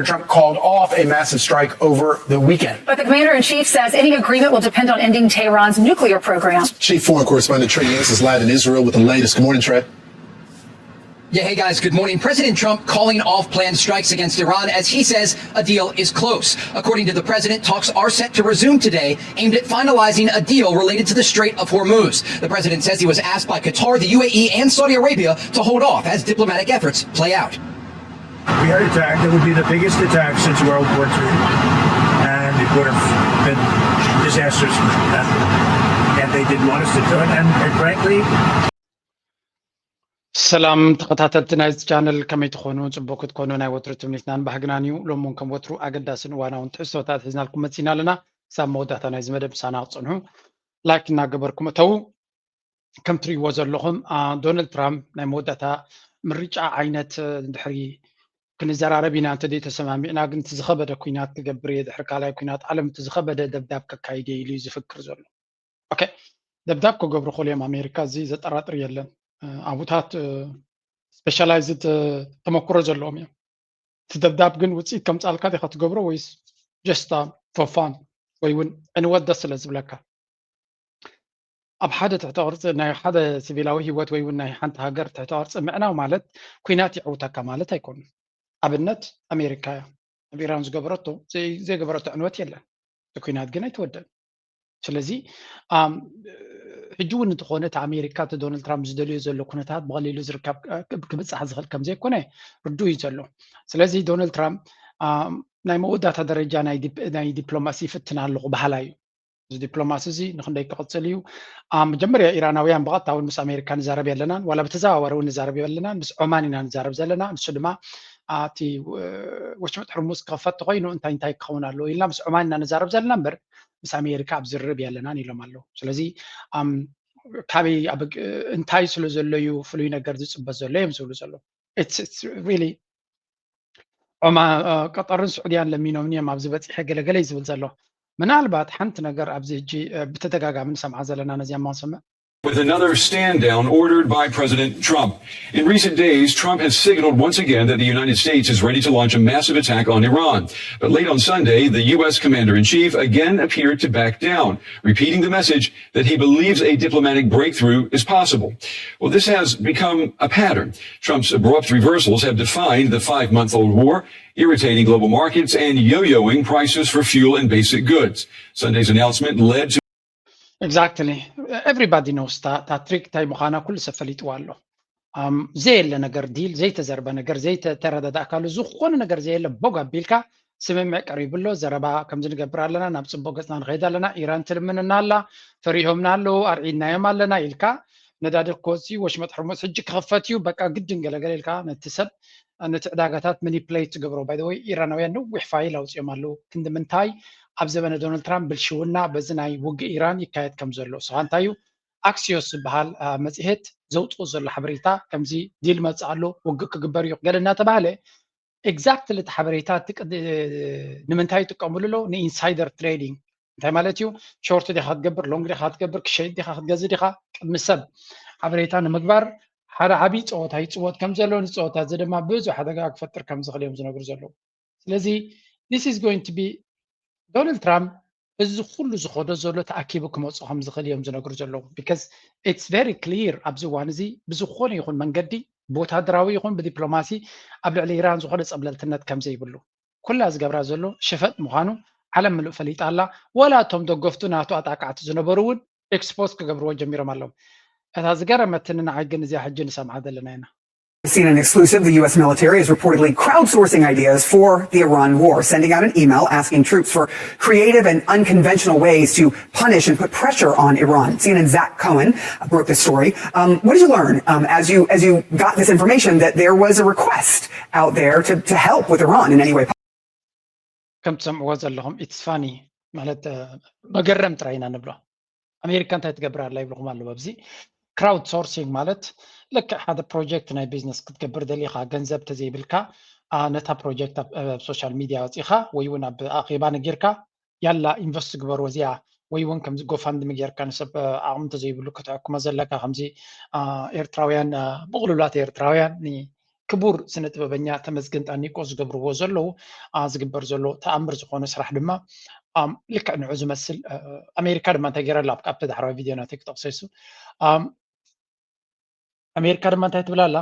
Trump called off a massive strike over the weekend. But the commander in chief says any agreement will depend on ending Tehran's nuclear program. Chief, foreign correspondent Trey Yingst is live in Israel with the latest. Good morning, Trey. Yeah, hey guys, good morning. President Trump calling off planned strikes against Iran as he says a deal is close. According to the president, talks are set to resume today, aimed at finalizing a deal related to the Strait of Hormuz. The president says he was asked by Qatar, the U A E, and Saudi Arabia to hold off as diplomatic efforts play out. We had attacked. It would be the biggest attack since World War Three, and it would have been disastrous. And they didn't want us to do it. And, and frankly, ሰላም ተኸታተልቲ ናይዚ ቻነል፣ ከመይ ትኾኑ? ጽቡቅ ክትኮኑ ናይ ወትሩ ትምኒትናን ባህግናን እዩ። ሎም እውን ከም ወትሩ ኣገዳስን እዋናውን ትሕዝቶታት ሒዝናልኩም መጺና ኣለና። ክሳብ መወዳእታ ናይዚ መደብ ምሳና ክጽንሑ ላይክ እናገበርኩም እተዉ። ከም ትርእይዎ ዘለኹም ዶናልድ ትራምፕ ናይ መወዳእታ ምርጫ ዓይነት ድሕሪ ክንዘራረብ ኢና እንተ ተሰማሚዕና፣ ግን እቲ ዝኸበደ ኩናት ክገብር እየ፣ ድሕሪ ካልኣይ ኩናት ዓለም እቲ ዝኸበደ ደብዳብ ከካይድ እየ ኢሉ እዩ ዝፍክር ዘሎ። ኦኬ፣ ደብዳብ ክገብሩ ክእሉ እዮም ኣሜሪካ፣ እዚ ዘጠራጥር የለን። ኣቡታት ስፔሻላይዝድ ተመክሮ ዘለዎም እዮም። እቲ ደብዳብ ግን ውፅኢት ከምፃልካ ዲኻ ትገብሮ ወይስ ጀስታ ፎፋን ወይ እውን ዕንወት ደስ ስለ ዝብለካ? ኣብ ሓደ ትሕተ ቅርፂ ናይ ሓደ ሲቪላዊ ህይወት ወይ እውን ናይ ሓንቲ ሃገር ትሕተ ቅርፂ ምዕናው ማለት ኩናት ይዕውተካ ማለት ኣይኮኑን። ኣብነት ኣሜሪካ እያ። ኣብ ኢራን ዝገበረቶ ዘይገበረቶ ዕንወት የለን። እቲ ኩናት ግን ኣይተወደን። ስለዚ ሕጂ እውን እንተኾነ እቲ ኣሜሪካ እቲ ዶናልድ ትራምፕ ዝደልዮ ዘሎ ኩነታት ብቐሊሉ ዝርከብ ክብፃሕ ዝኽእል ከም ዘይኮነ ርዱእ እዩ ዘሎ። ስለዚ ዶናልድ ትራምፕ ናይ መወዳእታ ደረጃ ናይ ዲፕሎማሲ ይፍትን ኣለኹ በሃላይ እዩ። እዚ ዲፕሎማሲ እዚ ንክንደይ ክቕፅል እዩ? መጀመርያ ኢራናውያን ብቐጥታ እውን ምስ ኣሜሪካ ንዛረብ የለናን፣ ዋላ ብተዘዋዋሪ እውን ንዛረብ የለናን። ምስ ዖማን ኢና ንዛረብ ዘለና። ንሱ ድማ እቲ ወሽመጥ ሕርሙዝ ክኸፈት ተኮይኑ እንታይ እንታይ ክኸውን ኣለዎ ኢልና ምስ ዖማን ኢና ንዛረብ ዘለና እምበር ምስ ኣሜሪካ ኣብ ዝርርብ የለናን ኢሎም ኣለዉ። ስለዚ ካበይ እንታይ ስለ ዘሎ እዩ ፍሉይ ነገር ዝፅበ ዘሎ እዮም ዝብሉ ዘለዉ። ሪሊ ዖማ ቀጠርን ስዑድያን ለሚኖምኒ እዮም ኣብዚ በፂሐ ገለገለ እዩ ዝብል ዘሎ። ምናልባት ሓንቲ ነገር ኣብዚ ሕጂ ብተደጋጋሚ ንሰምዓ ዘለና ነዚኣ ማንሰምዕ with another stand down ordered by President Trump. In recent days, Trump has signaled once again that the United States is ready to launch a massive attack on Iran. But late on Sunday, the U S commander in chief again appeared to back down, repeating the message that he believes a diplomatic breakthrough is possible. Well, this has become a pattern. Trump's abrupt reversals have defined the five month old war, irritating global markets and yo yoing prices for fuel and basic goods. Sunday's announcement led to Exactly. Everybody knows እታ ትሪክ እንታይ ምዃና ኩሉ ሰብ ፈሊጥዋ ኣሎ። ዘየለ ነገር ዲል ዘይተዘርበ ነገር ዘይተረዳዳእካሉ ዝኾነ ነገር ዘየለ ቦግ ኣቢልካ ስምምዕ ቀሪቡ ኣሎ። ዘረባ ከምዚ ንገብር ኣለና፣ ናብ ፅቡቅ ገፅና ንኸይድ ኣለና፣ ኢራን ትልምንና ኣላ፣ ፈሪሆምና ኣለዉ፣ ኣርዒድናዮም ኣለና ኢልካ ነዳዲ ክወፅእ ወሽመጥ ሕርሙዝ ሕጂ ክኽፈት እዩ በቃ ግድን ገለገለ ኢልካ ነቲ ሰብ ነቲ ዕዳጋታት መኒፕሌት ትገብሮ። ባይ ወይ ኢራናውያን ነዊሕ ፋይል ኣውፅኦም ኣለዉ። ክንዲ ምንታይ ኣብ ዘበነ ዶናልድ ትራምፕ ብልሽውና በዚ ናይ ውግእ ኢራን ይካየድ ከም ዘሎ ስኻ እንታይ እዩ ኣክሲዮስ ዝበሃል መፅሄት ዘውፅኦ ዘሎ ሓበሬታ ከምዚ ዲል መፅእ ኣሎ ውግእ ክግበር እዩ ገለ እናተባሃለ ኤግዛክትሊ እቲ ሓበሬታ ንምንታይ ይጥቀምሉ ኣለዉ ንኢንሳይደር ትሬዲንግ እንታይ ማለት እዩ ሾርት ዲኻ ክትገብር ሎንግ ዲኻ ክትገብር ክሸይጥ ዲኻ ክትገዝእ ዲኻ ቅድሚ ሰብ ሓበሬታ ንምግባር ሓደ ዓብዪ ፀወታ ይፅወት ከም ዘሎ ንፀወታ እዚ ድማ ብዙሕ ሓደጋ ክፈጥር ከም ዝኽእል እዮም ዝነግሩ ዘለዉ ስለዚ this is going to be ዶናልድ ትራምፕ እዚ ኩሉ ዝኸዶ ዘሎ ተኣኪቡ ክመፁ ከም ዝኽእል እዮም ዝነግሩ ዘለዉ because it's very clear ኣብዚ እዋን እዚ ብዝኾነ ይኹን መንገዲ ብወታደራዊ ይኹን ብዲፕሎማሲ ኣብ ልዕሊ ኢራን ዝኾነ ፀብለልትነት ከም ዘይብሉ ኩላ ዝገብራ ዘሎ ሽፈጥ ምዃኑ ዓለም ምሉእ ፈሊጣ ኣላ ወላ እቶም ደገፍቱ ናቱ ኣጣቃዕቲ ዝነበሩ እውን ኤክስፖዝ ክገብርዎ ጀሚሮም ኣለዉ እታ ዝገረመትኒ ንዓይ ግን እዚኣ ሕጂ ንሰምዓ ዘለና ኢና C N N exclusive, the U S military is reportedly crowdsourcing ideas for the Iran war, sending out an email asking troops for creative and unconventional ways to punish and put pressure on Iran. C N N's Zach Cohen broke this story. Um, what did you learn um, as you as you got this information that there was a request out there to, to help with Iran in any way? ከም ትሰምዕዎ ዘለኹም it's funny ማለት መገረም ጥራይ ኢና ንብሎ ኣሜሪካ እንታይ ትገብር ኣላ ይብልኹም ኣለዉ ኣብዚ crowdsourcing ማለት ልክዕ ሓደ ፕሮጀክት ናይ ቢዝነስ ክትገብር ደሊኻ ገንዘብ ተዘይብልካ ነታ ፕሮጀክት ኣብ ሶሻል ሚድያ ወፂኻ ወይ እውን ኣብ ኣኼባ ነጊርካ ያላ ኢንቨስት ግበሩ እዚኣ ወይ እውን ከምዚ ጎፋንድሚ ጌርካ ንሰብ ዓቕሚ እንተዘይብሉ ክትሕክሞ ዘለካ ከምዚ ኤርትራውያን ብቕሉላት ኤርትራውያን ክቡር ስነ ጥበበኛ ተመስገን ጣኒቆ ዝገብርዎ ዘለዉ ዝግበር ዘሎ ተኣምር ዝኾነ ስራሕ ድማ ልክዕ ንዑ ዝመስል። ኣሜሪካ ድማ እንታይ ገይራ ኣላ? ኣብቲ ዳሕራዊ ቪድዮ ናተይ ክጠቕሶ ይሱ ኣሜሪካ ድማ እንታይ ትብል ኣላ?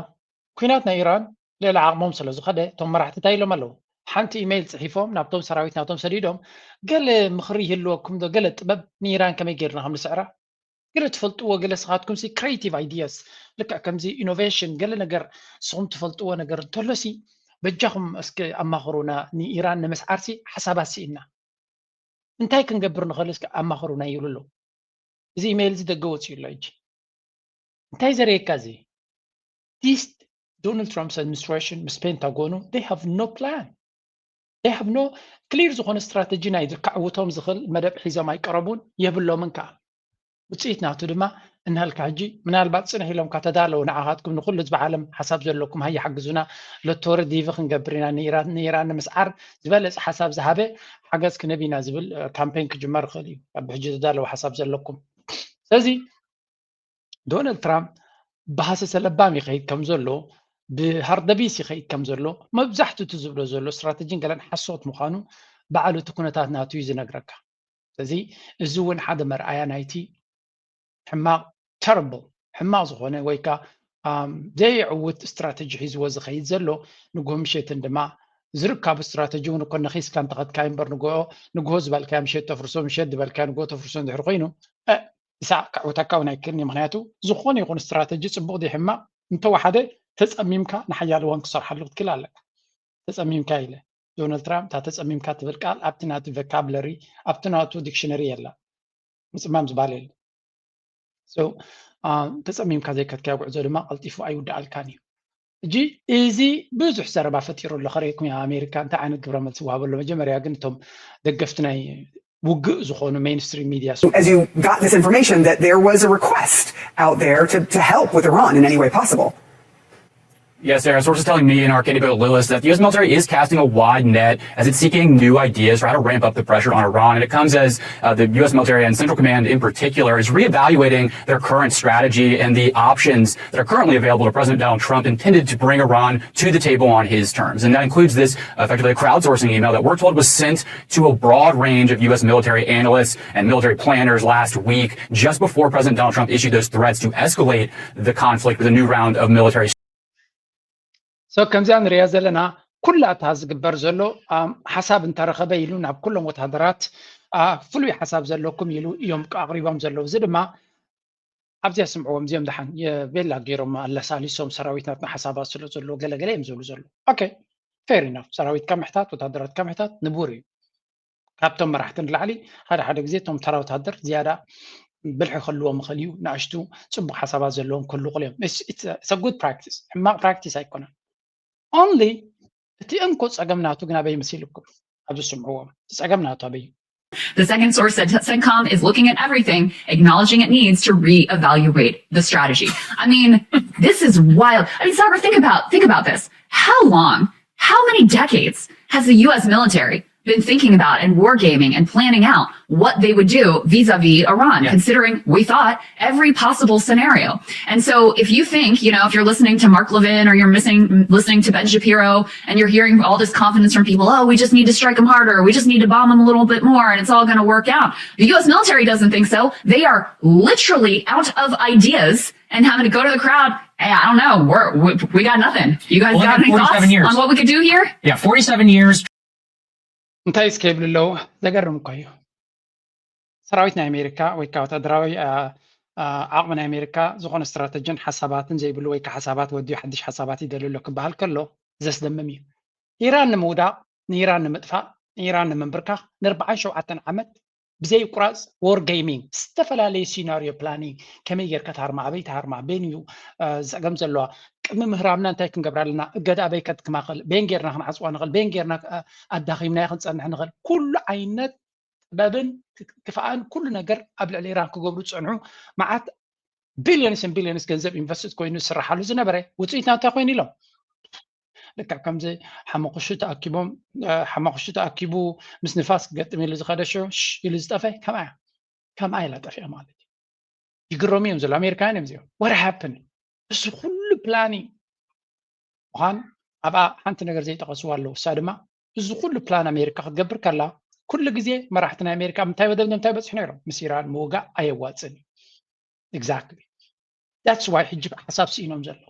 ኩናት ናይ ኢራን ልዕሊ ዓቕሞም ስለ ዝኸደ እቶም መራሕቲ እንታይ ኢሎም ኣለዉ? ሓንቲ ኢሜይል ፅሒፎም ናብቶም ሰራዊት ናቶም ሰዲዶም፣ ገለ ምኽሪ ይህልወኩም ዶ? ገለ ጥበብ ንኢራን ከመይ ጌርና ከም ንስዕራ? ገለ ትፈልጥዎ፣ ገለ ስኻትኩም ሲ creative ideas፣ ልክዕ ከምዚ ኢኖቬሽን ገለ ነገር ንስኹም ትፈልጥዎ ነገር እንተሎ ሲ በጃኹም እስኪ ኣማኽሩና፣ ንኢራን ንምስዓር ሲ ሓሳባት ስኢና። እንታይ ክንገብር ንኽእል እስኪ ኣማኽሩና ይብሉ ኣለዉ። እዚ ኢሜይል እዚ ደገ ወፂኡ ኣሎ ሕጂ። እንታይ ዘርእየካ እዚ? This Donald Trump's administration ምስ ፔንታጎኑ they have no plan, they have no clear ዝኾነ ስትራተጂ ናይ ክዕውቶም ዝኽእል መደብ ሒዞም ኣይቀረቡን የብሎምን ከዓ። ውፅኢት ናቱ ድማ እናልካ ሕጂ ምናልባት ፅንሕ ኢሎም ካተዳለዉ ንዓኻትኩም ንኩሉ ህዝቢ ዓለም ሓሳብ ዘለኩም ሃየ ሓግዙና፣ ሎቶሪ ዲቪ ክንገብር ኢና ንኢራን ንምስዓር ዝበለፅ ሓሳብ ዝሃበ ሓገዝ ክንህብ ኢና ዝብል ካምፔን ክጅመር ይኽእል እዩ። ኣብ ሕጂ ተዳለዉ ሓሳብ ዘለኩም። ስለዚ ዶናልድ ትራምፕ ብሃሰሰ ለባም ይኸይድ ከም ዘሎ፣ ብሃርደቢስ ይኸይድ ከም ዘሎ፣ መብዛሕትኡ እቲ ዝብሎ ዘሎ ስትራተጂን ገለን ሓሶት ምዃኑ ባዕሉ እቲ ኩነታት ናቱ እዩ ዝነግረካ። ስለዚ እዚ እውን ሓደ መርኣያ ናይቲ ሕማቕ፣ ተርብል፣ ሕማቕ ዝኾነ ወይ ከዓ ዘይዕውት ስትራተጂ ሒዝዎ ዝኸይድ ዘሎ። ንግሆ ምሸትን ድማ ዝርካቡ ስትራተጂ እውን እኮ ነኺስካ እንተኸድካዮ እምበር ንግሆ ዝበልካዮ ምሸት ተፍርሶ፣ ምሸት ዝበልካዮ ንግሆ ተፍርሶ እንድሕር ኮይኑ ኢሳቅ ክዕውተካ እውን ኣይክእልን እዩ። ምክንያቱ ዝኾነ ይኹን ስትራተጂ ፅቡቕ ድዩ ሕማቕ እንተወሓደ ተፀሚምካ ንሓያል እዋን ክሰርሓሉ ክትክእል ኣለካ። ተፀሚምካ ኢለ ዶናልድ ትራምፕ እታ ተፀሚምካ ትብል ቃል ኣብቲ ናቱ ቨካብለሪ ኣብቲ ናቱ ዲክሽነሪ የላ። ምፅማም ዝበሃል የለ። ተፀሚምካ ዘይከድካዮ ጉዕዞ ድማ ቀልጢፉ ኣይውዳኣልካን እዩ። እጂ እዚ ብዙሕ ዘረባ ፈጢሩ ኣሎ። ከርእየኩም ኣብ ኣሜሪካ እንታይ ዓይነት ግብረ መልሲ ይወሃበ ኣሎ። መጀመርያ ግን እቶም ደገፍቲ ናይ ውግእ ዝኾኑ ሜይንስትሪም ሚድያ as you got this information that there was a request out there to, to help with Iran in any way possible. Yes, Sarah. Sources telling me in Arcadia Bill Lillis that the U S military is casting a wide net as it's seeking new ideas for how to ramp up the pressure on Iran. And it comes as uh, the U S military and Central Command in particular is reevaluating their current strategy and the options that are currently available to President Donald Trump intended to bring Iran to the table on his terms. And that includes this uh, effectively a crowdsourcing email that we're told was sent to a broad range of U S military analysts and military planners last week, just before President Donald Trump issued those threats to escalate the conflict with a new round of military so ከምዚኣ ንሪኣ ዘለና ኩላ እታ ዝግበር ዘሎ ሓሳብ እንተረኸበ ኢሉ ናብ ኩሎም ወታደራት ፍሉይ ሓሳብ ዘለኩም ኢሉ እዮም ኣቕሪቦም ዘለዉ። እዚ ድማ ኣብዚኣ ስምዕዎም፣ እዚኦም ደሓን የቤላ ገይሮም ኣለሳሊሶም ሰራዊት ናትና ሓሳባት ስለ ዘሎ ገለገለ እዮም ዝብሉ ዘለዉ። ኦኬ፣ ፌር ኢናፍ። ሰራዊትካ ምሕታት፣ ወታደራትካ ምሕታት ንቡር እዩ። ካብቶም መራሕቲ ንላዕሊ ሓደ ሓደ ግዜ እቶም ተራ ወታደር ዝያዳ ብልሒ ክህልዎም ይኽእል እዩ። ንኣሽቱ ፅቡቅ ሓሳባት ዘለዎም ክህሉ ይኽእሉ እዮም። It's a good practice፣ ሕማቅ ፕራክቲስ ኣይኮነን። Only እቲ እንኮ ፀገም ናቱ ግን ኣበይ መሲልኩም ኣብዚ ስምዕዎም። እቲ ፀገም ናቱ ኣበይ እዩ? The second source said CENTCOM is looking at everything, acknowledging it needs to reevaluate the strategy. I mean, this is wild. I mean, Sabra, think about think about this. How long, how many decades has the U S military been thinking about and wargaming and planning out what they would do vis-a-vis Iran, yeah. Considering we thought every possible scenario. And so if you think, you know, if you're listening to Mark Levin or you're missing, listening to Ben Shapiro and you're hearing all this confidence from people, oh, we just need to strike them harder, we just need to bomb them a little bit more and it's all going to work out. The U S military doesn't think so. They are literally out of ideas and having to go to the crowd. Hey, I don't know. We're, we, we got nothing. You guys got any thoughts on what we could do here? Yeah, forty-seven years. እንታይ እስከ ይብሉ ኣለዉ? ዘገርም እኮ እዩ። ሰራዊት ናይ ኣሜሪካ ወይ ከዓ ወታደራዊ ዓቕሚ ናይ ኣሜሪካ ዝኾነ ስትራተጂን ሓሳባትን ዘይብሉ ወይ ከዓ ሓሳባት ወዲኡ ሓድሽ ሓሳባት ይደሊ ኣሎ ክበሃል ከሎ ዘስደምም እዩ። ኢራን ንምውዳቕ፣ ንኢራን ንምጥፋእ፣ ንኢራን ንምንብርካኽ ንኣርባዓን ሸውዓተን ዓመት ብዘይቁራፅ ዎር ጌሚንግ፣ ዝተፈላለዩ ሲናሪዮ ፕላኒንግ፣ ከመይ ጌርካ ትሃርማ፣ ኣበይ ትሃርማ፣ ቤን እዩ ዝፀገም ዘለዋ፣ ቅድሚ ምህራምና እንታይ ክንገብራ ኣለና፣ እገዳ ኣበይ ከድክማ ክእል፣ ቤን ጌርና ክንዓፅዋ ንኽእል፣ ቤን ጌርና ኣዳኺምናዮ ክንፀንሕ ንኽእል፣ ኩሉ ዓይነት ጥበብን ክፍኣን ኩሉ ነገር ኣብ ልዕሊ ኢራን ክገብሩ ዝፀንሑ መዓት ቢልዮንስን ቢልዮንስ ገንዘብ ኢንቨስትድ ኮይኑ ዝስራሓሉ ዝነበረ ውፅኢት ናታ ኮይኑ ኢሎም ልክዕ ከምዚ ሓመኩሽቲ ተኣኪቦም ሓመኩሽቲ ተኣኪቡ ምስ ንፋስ ክገጥም ኢሉ ዝኸደ ሽዑ ኢሉ ዝጠፈ ከምኣ ከምኣ ኢላ ጠፊኣ ማለት እዩ። ይግረሙ እዮም ዘሎ ኣሜሪካውያን እዮም እዚኦም። What happened? እዚ ኩሉ ፕላኒ ምዃን ኣብኣ ሓንቲ ነገር ዘይጠቐስዋ ኣለዉ። እሳ ድማ እዚ ኩሉ ፕላን ኣሜሪካ ክትገብር ከላ ኩሉ ግዜ መራሕቲ ናይ ኣሜሪካ ምንታይ መደብ ንምንታይ በፅሑ ነይሮም? ምስ ኢራን ምውጋእ ኣየዋፅን እዩ። Exactly. That's why ሕጂ ሓሳብ ስኢኖም ዘለዉ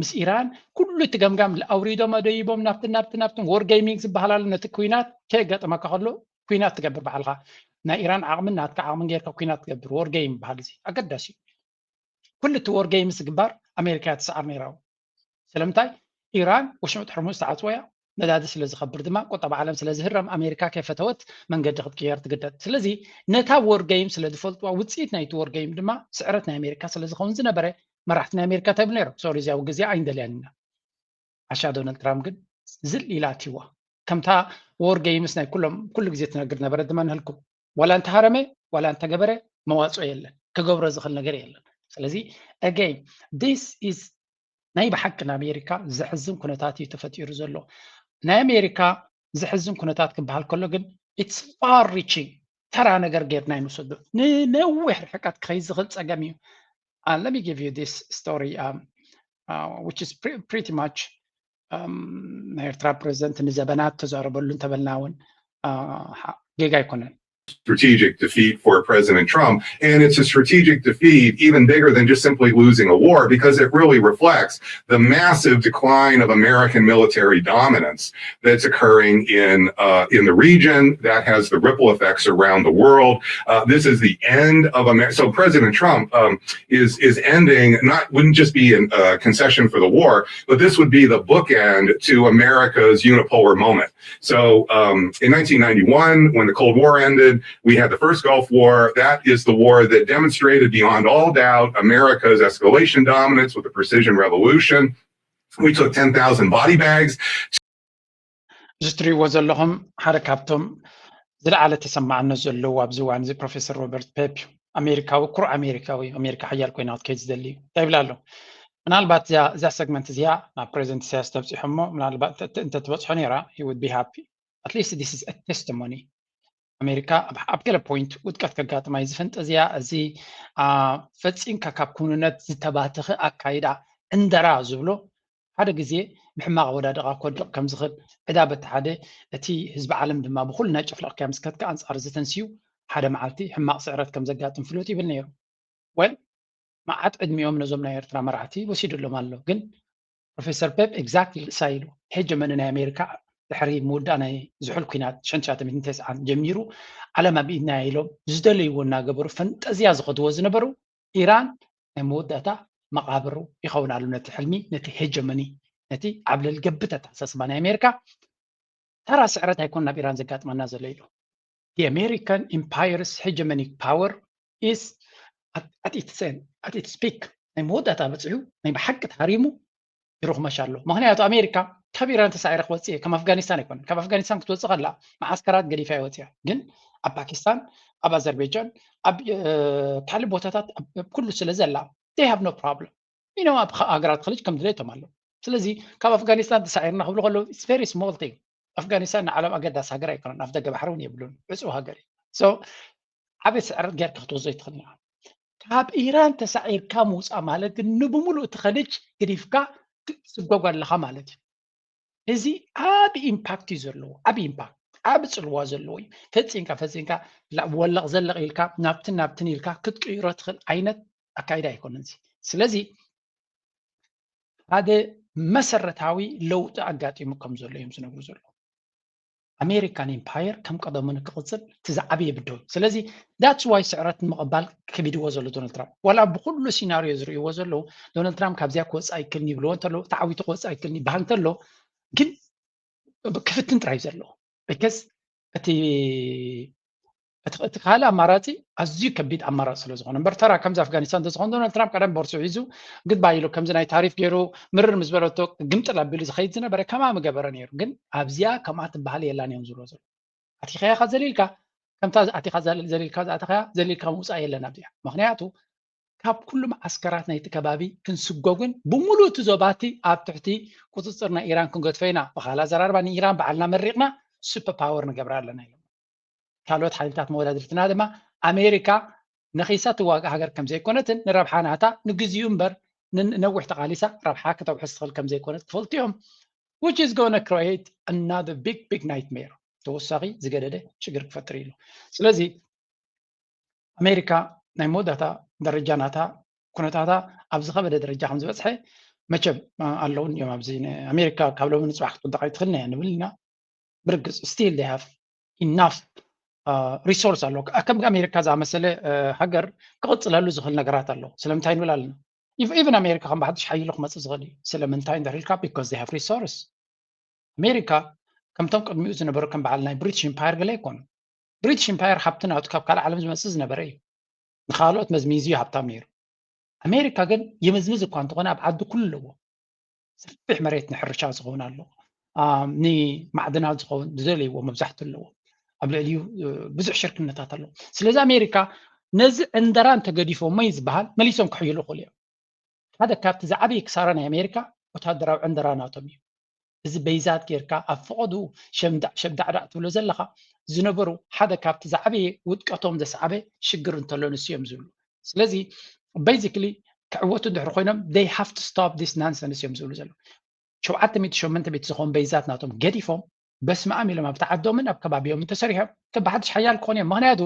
ምስ ኢራን ኩሉ እቲ ገምጋም ኣውሪዶም ኣደይቦም ናብቲ ናብቲ ናብቲ war gaming ዝበሃል ኣሎ። ነቲ ኩናት ከየጋጠመካ ከሎ ኩናት ትገብር ባዕልካ ናይ ኢራን ዓቕምን ናትካ ዓቕምን ጌርካ ኩናት ትገብር war game ይበሃል። እዚ ኣገዳሲ እዩ። ኩሉ እቲ war game ዝግባር ኣሜሪካ እያ ትስዓር ነይራ። ስለምንታይ? ኢራን ወሽመጥ ሕርሙዝ ተዓፅወያ ነዳዲ ስለ ዝኸብር ድማ ቁጠባ ዓለም ስለ ዝህረም ኣሜሪካ ከይፈተወት መንገዲ ክትቅየር ትግደድ። ስለዚ ነታ war game ስለ ዝፈልጥዋ ውፅኢት ናይቲ war game ድማ ስዕረት ናይ ኣሜሪካ ስለ ዝኸውን ዝነበረ መራሕቲ ናይ ኣሜሪካ እንታይ ይብሉ ነይሮም? ሶሪ እዚኣ ውግእ እዚኣ ኣይንደልያን ኢና። ዓሻ ዶናልድ ትራምፕ ግን ዝል ኢላ ኣትይዋ። ከምታ war game ስ ናይ ኩሎም ኩሉ ግዜ ትነግር ነበረ ድማ ንህልኩም ዋላ እንተሃረመ ዋላ እንተገበረ መዋፅኦ የለን፣ ክገብሮ ዝኽእል ነገር የለን። ስለዚ again this is ናይ ብሓቂ ንኣሜሪካ ዘሕዝን ኩነታት እዩ ተፈጢሩ ዘሎ። ናይ ኣሜሪካ ዘሕዝን ኩነታት ክበሃል ከሎ ግን it's far reaching ተራ ነገር ጌርና ይንወስዶ። ንነዊሕ ርሕቀት ክኸይድ ዝኽእል ፀገም እዩ። Uh, let me give you this story, um, uh, which is pre pretty much um, ናይ ኤርትራ ፕሬዚደንት ንዘበናት ተዛረበሉ እንተበልና እውን uh, ጌጋ ኣይኮነን። Strategic defeat for President Trump. And it's a strategic defeat even bigger than just simply losing a war, because it really reflects the massive decline of American military dominance that's occurring in uh, in the region that has the ripple effects around the world. Uh, this is the end of America. So President Trump um, is is ending not wouldn't just be a uh, concession for the war, but this would be the bookend to America's unipolar moment. So um, in nineteen ninety-one, when the Cold War ended, we had the first Gulf War. That is the war that demonstrated beyond all doubt America's escalation dominance with the precision revolution. We took ten thousand body bags. እዚ ትሪእዎ ዘለኹም ሓደ ካብቶም ዝለዓለ ተሰማዕነት ዘለዎ ኣብዚ እዋን እዚ ፕሮፌሰር ሮበርት ፔፕ እዩ። ኣሜሪካዊ ኩሩዕ ኣሜሪካዊ ኣሜሪካ ሓያል ኮይና ክትከይድ ዝደሊ እዩ እንታይ ይብል ኣሎ። ምናልባት እዛ ሰግመንት እዚኣ ናብ ፕሬዚደንት ኢሳያስ ተብፂሖ እሞ ምናልባት እንተትበፅሖ ነይራ he would be happy. At least this is a testimony. ኣሜሪካ ኣብ ገለ ፖይንት ውድቀት ከጋጥማ እዩ ዝፍንጠዝያ። እዚ ፈፂምካ ካብ ክውንነት ዝተባተኸ ኣካይዳ ዕንደራ ዝብሎ ሓደ ግዜ ብሕማቕ ኣወዳድቓ ክወድቕ ከም ዝኽእል ዕዳ በቲ ሓደ እቲ ህዝቢ ዓለም ድማ ብኹሉ ናይ ጨፍለቕካዮ ምስ ከድካ ኣንጻር እዚ ተንስዩ ሓደ መዓልቲ ሕማቕ ስዕረት ከም ዘጋጥም ፍሉጥ ይብል ነይሩ። ወል መዓት ዕድሚኦም ነዞም ናይ ኤርትራ መራሕቲ ወሲዱሎም ኣሎ። ግን ፕሮፌሰር ፔፕ exactly እሳ ኢሉ ሄጀመኒ ናይ ኣሜሪካ ድሕሪ ምውዳእ ናይ ዝሑል ኲናት ሽሕን ትሽዓተ ሚእትን ተስዓን ጀሚሩ ዓለም ኣብ ኢድና ኢሎም ዝደለይዎ እናገበሩ ፈንጠዝያ ዝኸድዎ ዝነበሩ ኢራን ናይ መወዳእታ መቓብሩ ይኸውን ኣሎ ነቲ ሕልሚ ነቲ ሄጀመኒ ነቲ ዓብለል ገብት ኣተሓሳስባ ናይ ኣሜሪካ። ተራ ስዕረት ኣይኮን ናብ ኢራን ዘጋጥመና ዘሎ ኢሉ። The American Empire's hegemonic power is at, at, its end, at its peak. ናይ መወዳእታ በፂሑ ናይ ብሓቂ ተሃሪሙ ይረኽመሽ ኣሎ። ምክንያቱ ኣሜሪካ ካብ ኢራን ተሳዒረ ክወፅእ እየ ከም ኣፍጋኒስታን ኣይኮነን። ካብ ኣፍጋኒስታን ክትወፅእ ከላ መዓስከራት ገዲፋ ይወፅያ። ግን ኣብ ፓኪስታን ኣብ ኣዘርቤጃን ኣብ ካልእ ቦታታት ኩሉ ስለ ዘላ they have no problem. You know ኣብ ሃገራት ክልጅ ከም ድሌቶም ኣለዉ። ስለዚ ካብ ኣፍጋኒስታን ተሳዒርና ክብሉ ከለዉ it's very small thing. ኣፍጋኒስታን ንዓለም ኣገዳሲ ሃገር ኣይኮነን። ኣፍ ደገ ባሕሪ እውን የብሉን። ዕፁብ ሃገር እዩ። So ዓበይ ስዕረት ጌርካ ክትወስዶ ይትኽእል ኢኻ። ካብ ኢራን ተሳዒርካ ምውፃእ ማለት ግን ንብሙሉእ እቲ ኸልጅ ግዲፍካ ትስጎግ ኣለኻ ማለት እዩ። እዚ ዓቢ ኢምፓክት እዩ ዘለዎ። ዓቢ ኢምፓክት ዓቢ ፅልዋ ዘለዎ እዩ። ፈፂንካ ፈፂንካ ወለቕ ዘለቕ ኢልካ ናብትን ናብትን ኢልካ ክትቅይሮ ትኽእል ዓይነት ኣካይዳ ኣይኮነን። ስለዚ ሓደ መሰረታዊ ለውጢ ኣጋጢሙ ከም ዘሎ እዮም ዝነግሩ ዘለዉ። ኣሜሪካን ኢምፓየር ከም ቀደሙ ንክቕፅል እቲ ዝዓበየ ብድሆ እዩ። ስለዚ that's why ስዕረት ንምቕባል ከቢድዎ ዘሎ ዶናልድ ትራምፕ ዋላ ብኩሉ ሲናሪዮ ዝርእይዎ ዘለዉ ዶናልድ ትራምፕ ካብዚኣ ክወፅእ ኣይክልኒ ይብልዎ እንተለዉ ተዓዊቱ ክወፅእ ኣይክልኒ ይበሃል እንተሎ ግን ክፍትን ጥራይ እዩ ዘለዎ። Because እቲ እቲ ካልእ ኣማራፂ ኣዝዩ ከቢድ ኣማራፂ ስለ ዝኾነ እምበር ተራ ከምዚ ኣፍጋኒስታን እንተዝኾን ዶናልድ ትራምፕ ቀደም ቦርሱ ሒዙ ግድባይ ኢሉ ከምዚ ናይ ታሪፍ ገይሩ ምርር ምስ በለቶ ግምጥል ኣቢሉ ዝኸይድ ዝነበረ ከማ ምገበረ ነይሩ። ግን ኣብዚኣ ከምኣ ትበሃል የላን እዮም ዝብሎ ዘሎ። ኣቲኻያ ካ ዘሊልካ ከምታ ኣቲኻ ዘሊልካ ዝኣተኻያ ዘሊልካ ምውፃእ የለን ኣብዚኣ። ምክንያቱ ካብ ኩሉ መዓስከራት ናይቲ ከባቢ ክንስጎግን ብምሉእ እቲ ዞባቲ ኣብ ትሕቲ ቁፅፅር ናይ ኢራን ክንገድፎ ኢና። ብካል ኣዘራርባ ንኢራን ባዕልና መሪቕና ሱፐር ፓወር ንገብራ ኣለና ኢሎም። ካልኦት ሓይልታት መወዳድርትና ድማ ኣሜሪካ ነኺሳ ትዋጋእ ሃገር ከም ዘይኮነትን ንረብሓ ናታ ንግዚኡ እምበር ነዊሕ ተቓሊሳ ረብሓ ክተውሕስ ትኽእል ከም ዘይኮነት ክፈልጡ እዮም። Which is going to create another big big nightmare። ተወሳኺ ዝገደደ ሽግር ክፈጥር ኢሉ። ስለዚ ኣሜሪካ ናይ መወዳእታ ደረጃ ናታ ኩነታታ ኣብ ዝኸበደ ደረጃ ከም ዝበፅሐ መቸም ኣለውን እዮም። ኣብዚ ኣሜሪካ ካብ ሎሚ ንፅባሕ ክትወድቕ ኣይትኽእልን እያ ንብል ኢና። ብርግፅ still they have enough resource ኣሎ። ከም ኣሜሪካ ዝኣመሰለ ሃገር ክቕፅለሉ ዝኽእል ነገራት ኣሎ። ስለምንታይ ንብል ኣለና? Even ኣሜሪካ ከም ብሓድሽ ሓይሉ ክመፅእ ዝኽእል እዩ። ስለምንታይ እንድሕር ኢልካ because they have resource። ኣሜሪካ ከምቶም ቅድሚኡ ዝነበሩ ከም በዓል ናይ ብሪቲሽ ኢምፓየር ገለ ኣይኮኑ። ብሪቲሽ ኢምፓየር ሃብቲ ናቱ ካብ ካልእ ዓለም ዝመፅእ ዝነበረ እዩ። ንካልኦት መዝሚዙ እዩ ሃብታም ነይሩ። ኣሜሪካ ግን ይምዝምዝ እኳ እንተኾነ ኣብ ዓዲ ኩሉ ኣለዎ። ሰፊሕ መሬት ንሕርሻ ዝኸውን ኣለዎ። ንማዕድናት ዝኸውን ዝደለይዎ መብዛሕትኡ ኣለዎ። ኣብ ልዕሊኡ ብዙሕ ሽርክነታት ኣለዎ። ስለዚ ኣሜሪካ ነዚ ዕንደራ እንተገዲፎሞ እዩ ዝበሃል መሊሶም ክሕይሉ ይኽእሉ እዮም። ሓደ ካብቲ ዝዓበየ ክሳራ ናይ ኣሜሪካ ወታደራዊ ዕንደራ ናቶም እዩ። እዚ በይዛት ጌርካ ኣብ ፈቐዱ ሸምዳዕ ሸምዳዕዳዕ ትብሎ ዘለኻ ዝነበሩ ሓደ ካብቲ ዝዓበየ ውድቀቶም ዘስዓበ ሽግር እንተሎ ንሱ እዮም ዝብሉ። ስለዚ basically ክዕወቱ እንድሕር ኮይኖም they have to stop this nonsense እዮም ዝብሉ ዘለዉ። ሸውዓተ ሚእቲ ሸሞንተ ሚእቲ ዝኾኑ በይዛት ናቶም ገዲፎም በስመኣም ኢሎም ኣብቲ ዓዶምን ኣብ ከባቢኦምን ተሰሪሖም ከም ብሓድሽ ሓያል ክኾኑ እዮም። ምክንያቱ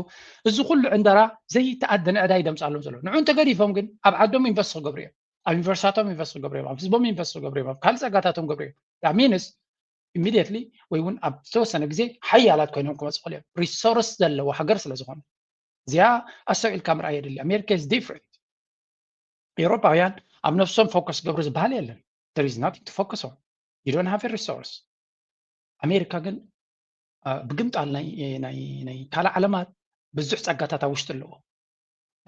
እዚ ኩሉ ዕንደራ ዘይተኣደነ ዕዳ ይደምፃሎም ዘሎ። ንዑ እንተገዲፎም ግን ኣብ ዓዶም ኢንቨስት ክገብሩ እዮም። ኣብ ዩኒቨርሲታቶም ኢንቨስት ክገብሩ እዮም። ኣብ ህዝቦም ኢንቨስት ክገብሩ እዮም። ኣብ ካልእ ፀጋታቶም ክገብሩ እዮም። ሚንስ ኢሚዲየትሊ ወይ እውን ኣብ ዝተወሰነ ግዜ ሓያላት ኮይኖም ክመፁ ክእሉ እዮም። ሪሶርስ ዘለዎ ሃገር ስለ ዝኾነ እዚኣ ኣስተውዒልካ ምርኣይ የድሊ። ኣሜሪካ is different። ኤውሮፓውያን ኣብ ነፍሶም ፎከስ ገብሩ ዝበሃል የለን። There is nothing to focus on. You don't have a resource። ኣሜሪካ ግን ብግምጣል ናይ ካልእ ዓለማት ብዙሕ ፀጋታት ኣብ ውሽጢ ኣለዎ።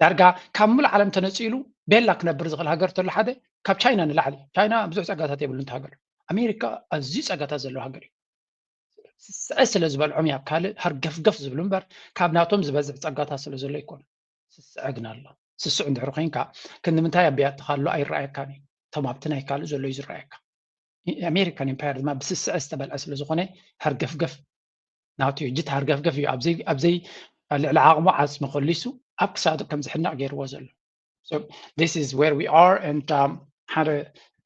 ዳርጋ ካብ ሙሉእ ዓለም ተነፂሉ ቤላ ክነብር ዝኽእል ሃገር ተሎ ሓደ ካብ ቻይና ንላዕሊ። ቻይና ብዙሕ ፀጋታት የብሉን ሃገር። ኣሜሪካ ኣዝዩ ፀጋታት ዘለዎ ሃገር እዩ። ስስዐ ስለ ዝበልዖም እያ ካልእ ሃርገፍገፍ ዝብሉ እምበር ካብ ናቶም ዝበዝሕ ፀጋታት ስለ ዘሎ ኣይኮነ። ስስዐ ግን ኣሎ። ስስዕ እንድሕር ኮይንካ ክንዲ ምንታይ ኣብ ቢያትኻ ኣሎ ኣይረኣየካን እዩ። እቶም ኣብቲ ናይ ካልእ ዘሎ እዩ ዝረኣየካ። ኣሜሪካን ኢምፓየር ድማ ብስስዐ ዝተበልዐ ስለ ዝኾነ ሃርገፍገፍ ናቱ እዩ። እጅ ሃርገፍገፍ እዩ። ኣብዘይ ኣብዘይ ልዕሊ ዓቕሙ ዓፅሚ ከሊሱ ኣብ ክሳዱ ከም ዝሕነቕ ገይርዎ ዘሎ። So this is where we are and ሓደ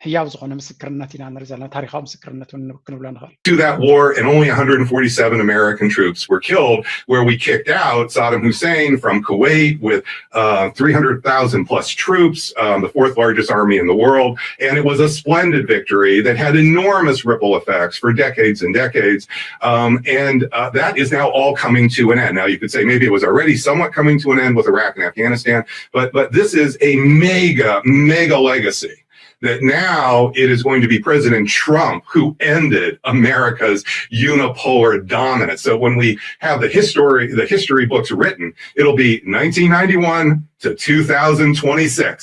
ህያው ዝኾነ ምስክርነት ኢና ንርኢ ዘለና። ታሪካዊ ምስክርነት እውን ክንብሎ ንኽእል። To that war, and only one hundred forty-seven American troops were killed, where we kicked out Saddam Hussein from Kuwait with uh, three hundred thousand plus troops, um, the fourth largest army in the world. And it was a splendid victory that had enormous ripple effects for decades and decades. Um, and uh, that is now all coming to an end. Now, you could say maybe it was already somewhat coming to an end with Iraq and Afghanistan, but, but this is a mega, mega legacy that now it is going to be President Trump who ended America's unipolar dominance. So when we have the history, the history books written, it'll be nineteen ninety-one to two thousand twenty-six.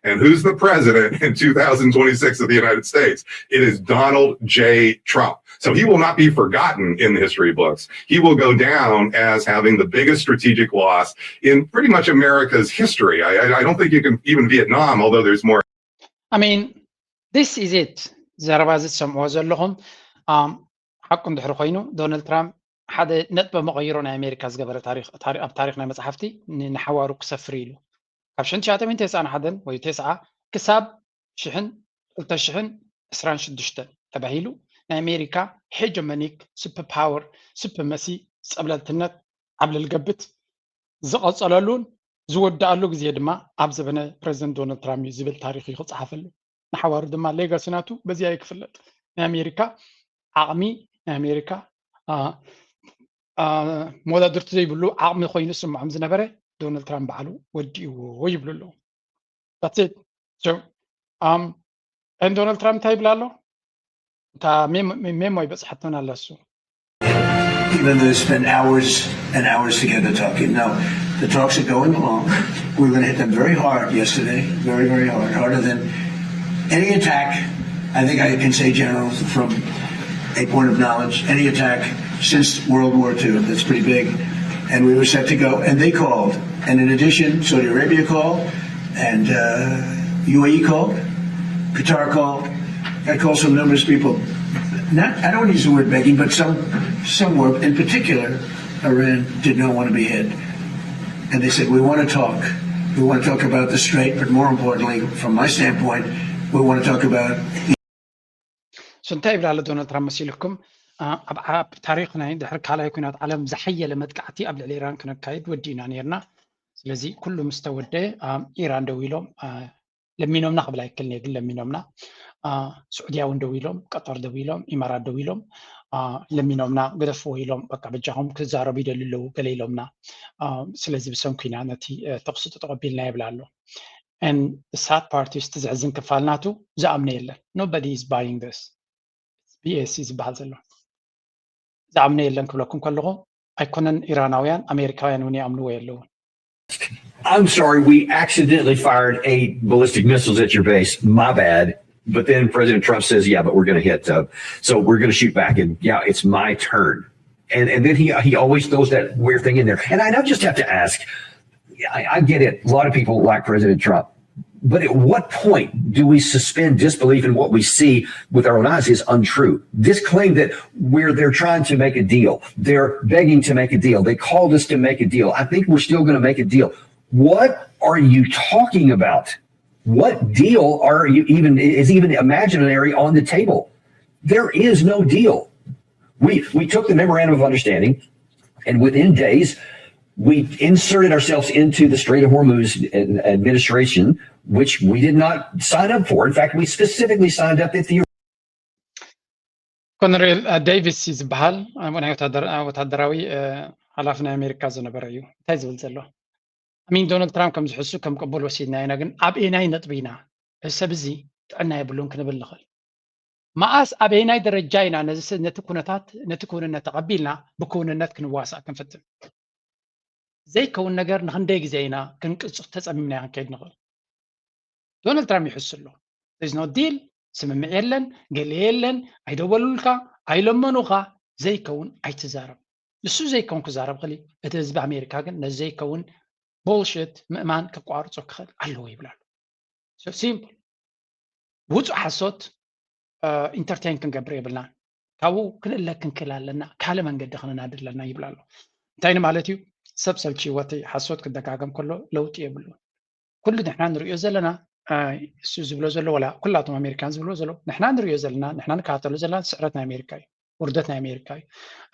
And who's the president in two thousand twenty-six of the United States? It is Donald J. Trump. So he will not be forgotten in the history books. He will go down as having the biggest strategic loss in pretty much America's history. I, I don't think you can, even Vietnam, although there's more. I mean, this is it. ዘረባ እዚ ትሰምዕዎ ዘለኹም ሓቁ እንድሕር ኮይኑ ዶናልድ ትራምፕ ሓደ ነጥበ መቐይሮ ናይ ኣሜሪካ ዝገበረ ኣብ ታሪክ ናይ መፅሓፍቲ ንሓዋሩ ክሰፍር ኢሉ ካብ ሽሕን ትሽዓተ ሚእትን ተስዓን ሓደን ወይ ተስዓ ክሳብ ሽሕን ክልተ ሽሕን ዕስራን ሽዱሽተን ተባሂሉ ናይ ኣሜሪካ ሄጀሞኒክ ሱፐር ፓወር ሱፕሪመሲ ፀብለልትነት ዓብለል ገብት ዝቐፀለሉን ዝወደኣሉ ግዜ ድማ ኣብ ዘበነ ፕረዚደንት ዶናልድ ትራምፕ እዩ ዝብል ታሪክ እዩ ክፀሓፈሉ። ንሓዋሩ ድማ ሌጋሲ ናቱ በዚኣ እዩ ክፍለጥ። ናይ ኣሜሪካ ዓቕሚ ናይ ኣሜሪካ መወዳድርቲ ዘይብሉ ዓቕሚ ኮይኑ ዝስምዖም ዝነበረ ዶናልድ ትራምፕ ባዕሉ ወዲእዎ ይብሉ ኣለዉ። ዶናልድ ትራምፕ እንታይ ይብል ኣሎ? እታ ሜሞ ይበፅሓቶና ኣላ እሱ Even though they spend hours and hours together talking. Now, the talks are going along. We were going to hit them very hard yesterday, very, very hard, harder than any attack. I think I can say, General, from a point of knowledge, any attack since World War Two, that's pretty big. And we were set to go, and they called. And in addition, Saudi Arabia called, and uh, U A E called, Qatar called. I called some numerous people. Not, I don't use the word begging, but some, some were. In particular, Iran did not want to be hit. And they said, we want to talk. We want to talk about the strait, but more importantly, from my standpoint, We want to talk about So እንታይ ይብል ኣሎ ዶናልድ ትራምፕ መሲልኩም? ኣብ ኣብ ታሪኽ ናይ ድሕሪ ካልኣይ ኩናት ዓለም ዝሓየለ መጥቃዕቲ ኣብ ልዕሊ ኢራን ክነካይድ ወዲእና ነርና። ስለዚ ኩሉ ምስ ተወደ ኢራን ደው ኢሎም ለሚኖምና ክብል ኣይክልን እየ፣ ግን ለሚኖምና። ስዑድያ እውን ደው ኢሎም፣ ቀጠር ደው ኢሎም፣ ኢማራት ደው ኢሎም ለሚኖምና፣ ግደፍዎ ኢሎም፣ በቃ በጃኹም ክዛረቡ ይደልዩ ኣለዉ ገለ ኢሎምና። ስለዚ ብሰንኩ ኢና ነቲ ተኽሲ ተቐቢልና ይብል ኣሎ። And the sad part is፣ እቲ ዘሕዝን ክፋል ናቱ ዝኣምነ የለን። Nobody is buying this። ቢኤስ እዩ ዝበሃል ዘሎ። ዝኣምነ የለን ክብለኩም ከለኹ ኣይኮነን ኢራናውያን፣ ኣሜሪካውያን እውን ይኣምንዎ የለውን። I'm sorry, we accidentally fired eight ballistic missiles at your base. My bad. But then President Trump says, yeah, but we're going to hit. Uh, so we're going to shoot back. And yeah, it's my turn. And, and then he, he always throws that weird thing in there. And I, I just have to ask, I, I get it. A lot of people like President Trump. But at what point do we suspend disbelief in what we see with our own eyes is untrue? This claim that we're, they're trying to make a deal, they're begging to make a deal, they called us to make a deal. I think we're still going to make a deal. What are you talking about? What deal are you even, is even imaginary on the table? There is no deal. We, we took the memorandum of understanding, and within days, we inserted ourselves into the Strait of Hormuz administration, which we did not sign up for. In fact, we specifically signed up at the ኮነሬል ዴቪስ እዩ ዝበሃል። ናይ ወታደራዊ ሓላፊ ናይ ኣሜሪካ ዝነበረ እዩ። እንታይ ዝብል ዘሎ? ኣሚን ዶናልድ ትራምፕ ከም ዝሕሱ ከም ቅቡል ወሲድና ኢና፣ ግን ኣብ ኤናይ ነጥቢ ኢና? እዚ ሰብ እዚ ጥዕና የብሉን ክንብል ንኽእል። መኣስ ኣበየናይ ደረጃ ኢና ነዚ ነቲ ኩነታት ነቲ ክውንነት ተቐቢልና ብክውንነት ክንዋሳእ ክንፍትን? ዘይከውን ነገር ንኽንደይ ግዜ ኢና ክንቅጽፍ ተጸሚምና ክንከይድ ንኽእል? ዶናልድ ትራምፕ ይሕሱ ኣሎ። ኖ ዲል፣ ስምምዕ የለን፣ ገለ የለን፣ ኣይደወሉልካ፣ ኣይለመኑኻ፣ ዘይከውን ኣይትዛረብ። ንሱ ዘይከውን ክዛረብ ክሊ፣ እቲ ህዝቢ ኣሜሪካ ግን ነዚ ዘይከውን ቦልሽት ምእማን ክቋርጾ ክኽእል ኣለዎ ይብል ኣሎ። ሲምፕል። ውፁእ ሓሶት ኢንተርቴን ክንገብር የብልናን። ካብኡ ክንእለክ ክንክእል ኣለና፣ ካልእ መንገዲ ክንናድ ኣለና ይብል ኣሎ። እንታይ ንማለት እዩ? ሰብ ሰልችይዎ እቲ ሓሶት ክደጋገም ከሎ ለውጢ የብሉን። ኩሉ ንሕና ንሪኦ ዘለና እሱ ዝብሎ ዘሎ ወላ ኩላቶም ኣሜሪካን ዝብሎ ዘሎ ንሕና ንሪኦ ዘለና ንሕና ንከታተሎ ዘለና ስዕረት ናይ ኣሜሪካ እዩ፣ ውርደት ናይ ኣሜሪካ እዩ።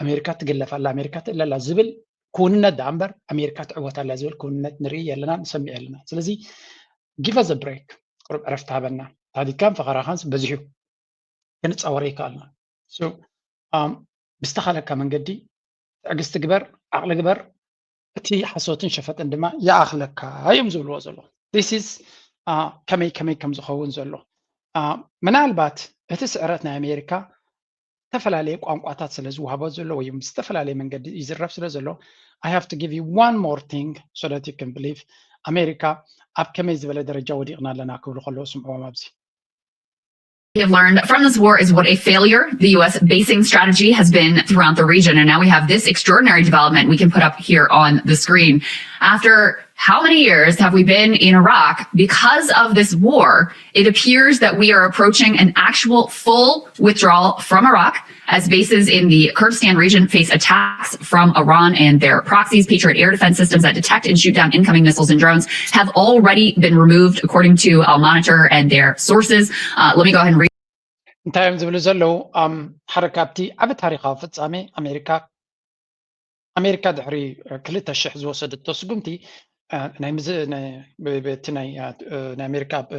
ኣሜሪካ ትግለፍ ኣላ፣ ኣሜሪካ ትእለ ኣላ ዝብል ክውንነት ደኣ እምበር ኣሜሪካ ትዕወት ኣላ ዝብል ክውንነት ንርኢ የለና ንሰምዕ የለና። ስለዚ give us a break፣ ቁሩብ ዕረፍቲ ሃበና። ታዲካን ፈኸራኻን በዚሑ ክንፃወር ይከኣልና። ብዝተኻለካ መንገዲ ትዕግስቲ ግበር፣ ዓቕሊ ግበር፣ እቲ ሓሶትን ሸፈጥን ድማ ይኣኽለካ እዮም ዝብልዎ ዘሎ። This is ከመይ ከመይ ከም ዝኸውን ዘሎ። ምናልባት እቲ ስዕረት ናይ ኣሜሪካ ዝተፈላለየ ቋንቋታት ስለ ዝወሃቦ ዘሎ ወይ ዝተፈላለየ መንገዲ ይዝረብ ስለ ዘሎ I have to give you one more thing so that you can believe ኣሜሪካ ኣብ ከመይ ዝበለ ደረጃ ወዲቕና ኣለና ክብሉ ከለዉ ስምዕዎም ኣብዚ። We have learned from this war is what a failure the U S basing strategy has been throughout the region. And now we have this extraordinary development we can put up here on the screen. After how many years have we been in Iraq? Because of this war, it appears that we are approaching an actual full withdrawal from Iraq as bases in the Kurdistan region face attacks from Iran and their proxies. Patriot air defense systems that detect and shoot down incoming missiles and drones have already been removed, according to Al Monitor and their sources. Uh, let me go ahead and read. እንታይ እዮም ዝብሉ ዘለዉ? ሓደ ካብቲ ዓቢ ታሪኻዊ ፍጻሜ ኣሜሪካ ኣሜሪካ ድሕሪ ክልተ ሽሕ ዝወሰደቶ ስጉምቲ ናይ ምዝ በቲ ናይ ናይ ኣሜሪካ ኣብ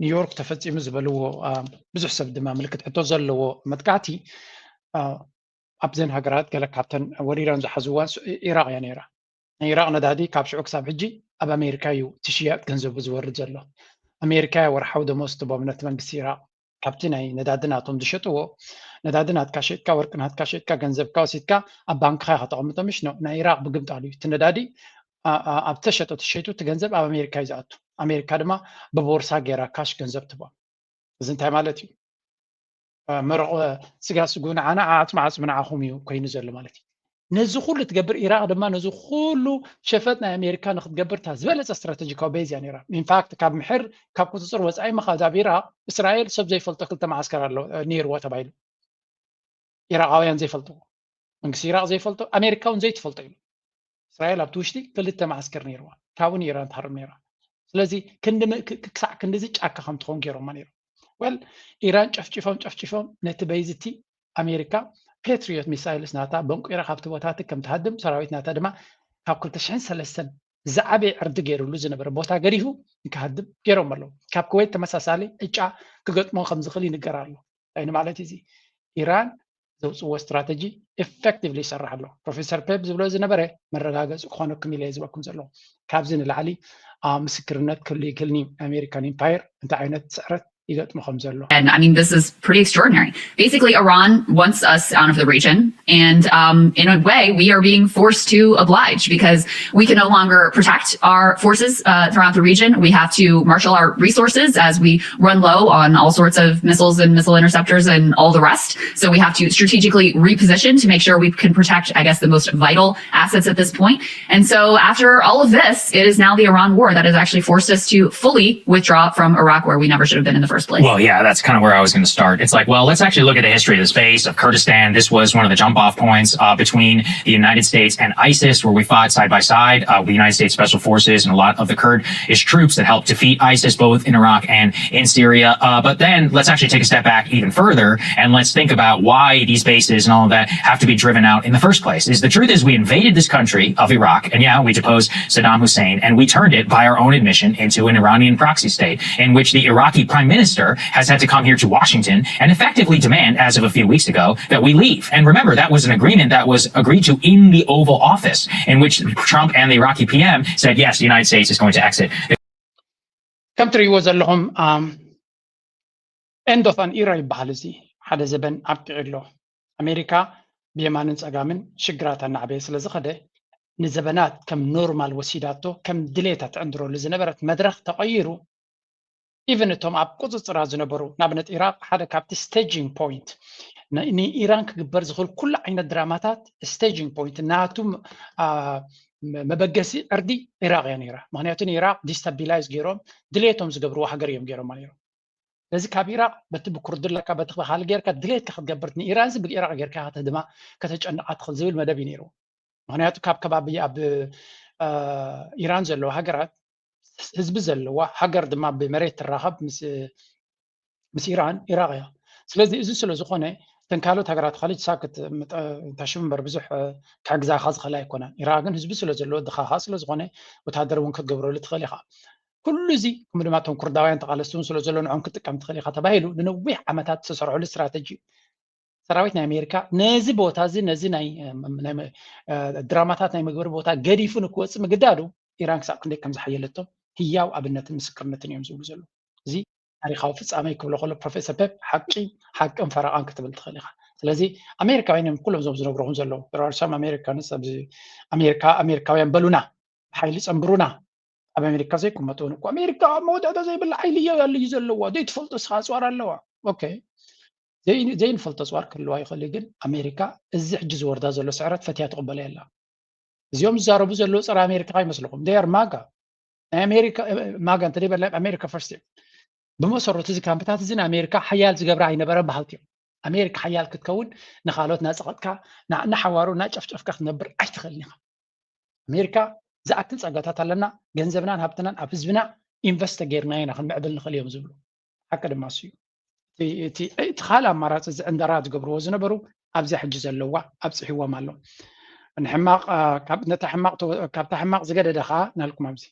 ኒውዮርክ ተፈጺሙ ዝበልዎ ብዙሕ ሰብ ድማ ምልክት ሕቶ ዘለዎ መጥቃዕቲ ኣብዘን ሃገራት ገለ ካብተን ወሪረን ዝሓዝዋ ኢራቕ እያ ነይራ። ናይ ኢራቕ ነዳዲ ካብ ሽዑ ክሳብ ሕጂ ኣብ ኣሜሪካ እዩ ትሽያጥ ገንዘቡ ዝወርድ ዘሎ። ኣሜሪካ እያ ወርሓዊ ደሞዝ ትቦም ነቲ መንግስቲ ኢራቕ። ካብቲ ናይ ነዳዲ ናቶም ዝሸጥዎ ነዳዲ ናትካ ሸጥካ ወርቂ ናትካ ሸጥካ ገንዘብካ ወሲድካ ኣብ ባንክኻ ከተቐምጦ ምሽ ነው። ናይ ኢራቕ ብግምጣሉ እዩ እቲ ነዳዲ ኣብ ተሸጠ ተሸይጡ እቲ ገንዘብ ኣብ ኣሜሪካ እዩ ዝኣቱ። ኣሜሪካ ድማ ብቦርሳ ገይራ ካሽ ገንዘብ ትቦም። እዚ እንታይ ማለት እዩ? መረቕ ስጋ ስጉ ንዓና ዓፅሚ ዓፅሚ ንዓኹም እዩ ኮይኑ ዘሎ ማለት እዩ። ነዚ ኩሉ ትገብር ኢራቕ ድማ ነዚ ኩሉ ሸፈጥ ናይ ኣሜሪካ ንክትገብር እታ ዝበለፀ ስትራተጂካዊ ቤዝ እያ ነይራ። ኢንፋክት ካብ ምሕር ካብ ቁፅፅር ወፃኢ ምኻድ ኣብ ኢራቕ እስራኤል ሰብ ዘይፈልጦ ክልተ መዓስከር ኣሎ ነይርዎ ተባሂሉ። ኢራቓውያን ዘይፈልጥዎ፣ መንግስቲ ኢራቕ ዘይፈልጦ፣ ኣሜሪካ እውን ዘይትፈልጦ ኢሉ። እስራኤል ኣብቲ ውሽጢ ክልተ መዓስከር ነይርዋ፣ ካብኡ ንኢራን ትሃርም ነይራ። ስለዚ ክንዲ ክሳዕ ክንዲዚ ጫካ ከም ትኸውን ገይሮማ ነይሮም። ወል ኢራን ጨፍጭፎም ጨፍጭፎም ነቲ በይዝቲ ኣሜሪካ ፔትሪዮት ሚሳይልስ ናታ በንቂራ ካብቲ ቦታቲ ከም ትሃድም ሰራዊት ናታ ድማ ካብ ክልተ ሽሕን ሰለስተን ዝዓበየ ዕርዲ ገይሩሉ ዝነበረ ቦታ ገዲፉ ንክሃድም ገይሮም ኣለዉ። ካብ ኩዌት ተመሳሳሊ ዕጫ ክገጥሞ ከም ዝኽእል ይንገር ኣሎ። እንታይ ማለት እዚ ኢራን ዘውፅዎ ስትራተጂ ኢፌክቲቭሊ ይሰርሕ ኣሎ። ፕሮፌሰር ፔፕ ዝብሎ ዝነበረ መረጋገፂ ክኾነኩም ኢለ ዝበኩም ዘለኹ። ካብዚ ንላዕሊ ኣብ ምስክርነት ክህሉ ይክልኒ ኣሜሪካን ኢምፓየር እንታይ ዓይነት ስዕረት ይገጥሞ ከም ዘሎ። And I mean, this is pretty extraordinary. Basically, Iran wants us out of the region. And um, in a way, we are being forced to oblige because we can no longer protect our forces uh, throughout the region. We have to marshal our resources as we run low on all sorts of missiles and missile interceptors and all the rest. So we have to strategically reposition to make sure we can protect, I guess, the most vital assets at this point. And so after all of this, it is now the Iran war that has actually forced us to fully withdraw from Iraq, where we never should have been in the first place. Well, yeah, that's kind of where I was going to start. It's like, well, let's actually look at the history of the space of Kurdistan. This was one of the jump off points uh, between the United States and ISIS, where we fought side by side uh, with the United States Special Forces and a lot of the Kurdish troops that helped defeat ISIS both in Iraq and in Syria. Uh, but then let's actually take a step back even further and let's think about why these bases and all of that have to be driven out in the first place. Is the truth is we invaded this country of Iraq, and yeah, we deposed Saddam Hussein, and we turned it by our own admission into an Iranian proxy state in which the Iraqi prime minister has had to come here to Washington and effectively demand, as of a few weeks ago, that we leave. And remember, that was an agreement that was agreed to in the Oval Office, in which Trump and the Iraqi P M said, yes, the United States is going to exit. ከም ትርእይዎ ዘለኹም end of an era ይበሃል። እዚ ሓደ ዘበን ኣብቂዑ ኣሎ። ኣሜሪካ ብየማንን ፀጋምን ሽግራት ኣናዕበየ ስለ ዝኸደ ንዘበናት ከም ኖርማል ወሲዳቶ ከም ድሌታ ትዕንድረሉ ዝነበረት መድረኽ ተቐይሩ ኢቨን እቶም ኣብ ቁፅፅራ ዝነበሩ ንኣብነት ኢራቅ ሓደ ካብቲ staging point ንኢራን ክግበር ዝኽእል ኩሉ ዓይነት ድራማታት staging point ናቱ መበገሲ ዕርዲ ኢራቅ እያ ነይራ። ምክንያቱ ንኢራቅ destabilize ገይሮም ድሌቶም ዝገብርዎ ሃገር እዮም ገይሮማ ነይሮም። ስለዚ ካብ ኢራቅ በቲ ብኩርዲ ኣለካ በቲ ብካል ጌርካ ድሌትካ ክትገብር ንኢራን ብል ኢራቅ ጌርካ ድማ ከተጨንቃ ትኽእል ዝብል መደብ እዩ ነይሩ። ምክንያቱ ካብ ከባቢ ኣብ ኢራን ዘለዋ ሃገራት ህዝቢ ዘለዋ ሃገር ድማ ብመሬት ትራኸብ ምስ ኢራን ኢራቅ እያ። ስለዚ እዚ ስለ ዝኾነ እተን ካልኦት ሃገራት ካልእ ሳክት ታሽም እምበር ብዙሕ ክሕግዛኻ ዝኽእል ኣይኮነን። ኢራቅ ግን ህዝቢ ስለ ዘለዎ ድኻ ስለ ዝኾነ ወታደር እውን ክትገብረሉ ትኽእል ኢኻ። ኩሉ እዚ ከምኡ ድማ እቶም ኩርዳውያን ተቓለስቲ እውን ስለ ዘሎ ንዖም ክትጥቀም ትኽእል ኢኻ ተባሂሉ ንነዊሕ ዓመታት ዝተሰርሐሉ ስትራተጂ እዩ። ሰራዊት ናይ ኣሜሪካ ነዚ ቦታ እዚ ነዚ ናይ ድራማታት ናይ መግበሪ ቦታ ገዲፉ ንክወፅእ ምግዳዱ ኢራን ክሳብ ክንደይ ከም ዝሓየለቶም ህያው ኣብነትን ምስክርነትን እዮም ዝብሉ ዘለዉ። እዚ ታሪካዊ ፍፃመ ክብሎ ከሎ ፕሮፌሰር ፔፕ ሓቂ ሓቅን ፈረቓን ክትብል ትኽእል ኢኻ። ስለዚ ኣሜሪካውያን እዮም ኩሎም እዞም ዝነግርኹም ዘለዉ። There are some Americans ኣብዚ ኣሜሪካ ኣሜሪካውያን በሉና፣ ብሓይሊ ፀንብሩና። ኣብ ኣሜሪካ ዘይክመጡ እውን እኮ ኣሜሪካ ኣብ መወዳእታ ዘይብላ ሓይሊ እያ ያለ እዩ ዘለዋ። ዘይትፈልጦ ስኻ ኣፅዋር ኣለዋ። ኦኬ ዘይንፈልጦ ኣፅዋር ክህልዋ ይኽእል እዩ፣ ግን ኣሜሪካ እዚ ሕጂ ዝወርዳ ዘሎ ስዕረት ፈትያ ትቕበሎ የላ። እዚኦም ዝዛረቡ ዘለዉ ፀረ ኣሜሪካ ይመስልኹም? They are MAGA ናይ ኣሜሪካ MAGA እንተ በላ ኣሜሪካ ፈርስት እዮም። ብመሰረቱ እዚ ካምፕታት እዚ ንኣሜሪካ ሓያል ዝገብራ ኣይነበረ በሃልቲ እዮም። ኣሜሪካ ሓያል ክትከውን ንካልኦት ናፀቐጥካ ንሓዋሩ ናጨፍጨፍካ ክትነብር ኣይትኽእልን ኢኻ። ኣሜሪካ ዝኣክል ፀጋታት ኣለና፣ ገንዘብናን ሃብትናን ኣብ ህዝብና ኢንቨስት ተገይርና ኢና ክንምዕብል ንኽእል እዮም ዝብሉ። ሓቂ ድማ እሱ እዩ። እቲ ካልእ ኣማራፂ እዚ ዕንደራ ዝገብርዎ ዝነበሩ ኣብዚኣ ሕጂ ዘለዋ ኣብፅሕዎም ኣሎ። ንሕማቕ ነታ ሕማቕ ካብታ ሕማቕ ዝገደደ ከዓ ናልኩም ኣብዚ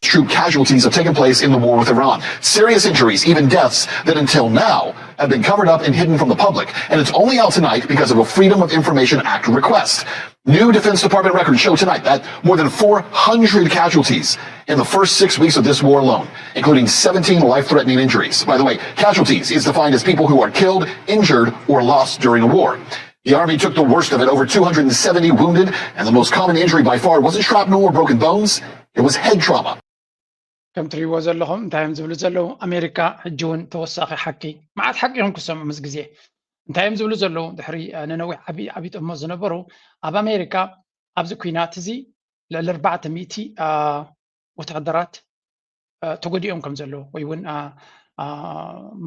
Troop casualties have taken place in the war with Iran. Serious injuries, even deaths, that until now have been covered up and hidden from the public. And it's only out tonight because of a Freedom of Information Act request. New Defense Department records show tonight that more than four hundred casualties in the first six weeks of this war alone, including seventeen life threatening injuries. By the way, casualties is defined as people who are killed, injured, or lost during a war. The Army took the worst of it, over two hundred seventy wounded, and the most common injury by far wasn't shrapnel or broken bones, it was head trauma. ከም ትሪእዎ ዘለኹም እንታይ እዮም ዝብሉ ዘለዉ? ኣሜሪካ ሕጂ እውን ተወሳኺ ሓቂ፣ መዓት ሓቂ እዮም ክሰምዑ ምስ ግዜ። እንታይ እዮም ዝብሉ ዘለዉ? ድሕሪ ነነዊሕ ዓብዪ ጠሞ ዝነበሩ ኣብ ኣሜሪካ ኣብዚ ኩናት እዚ ልዕሊ ኣርባዕተ ሚእቲ ወታደራት ተጎዲኦም ከም ዘለዉ ወይ እውን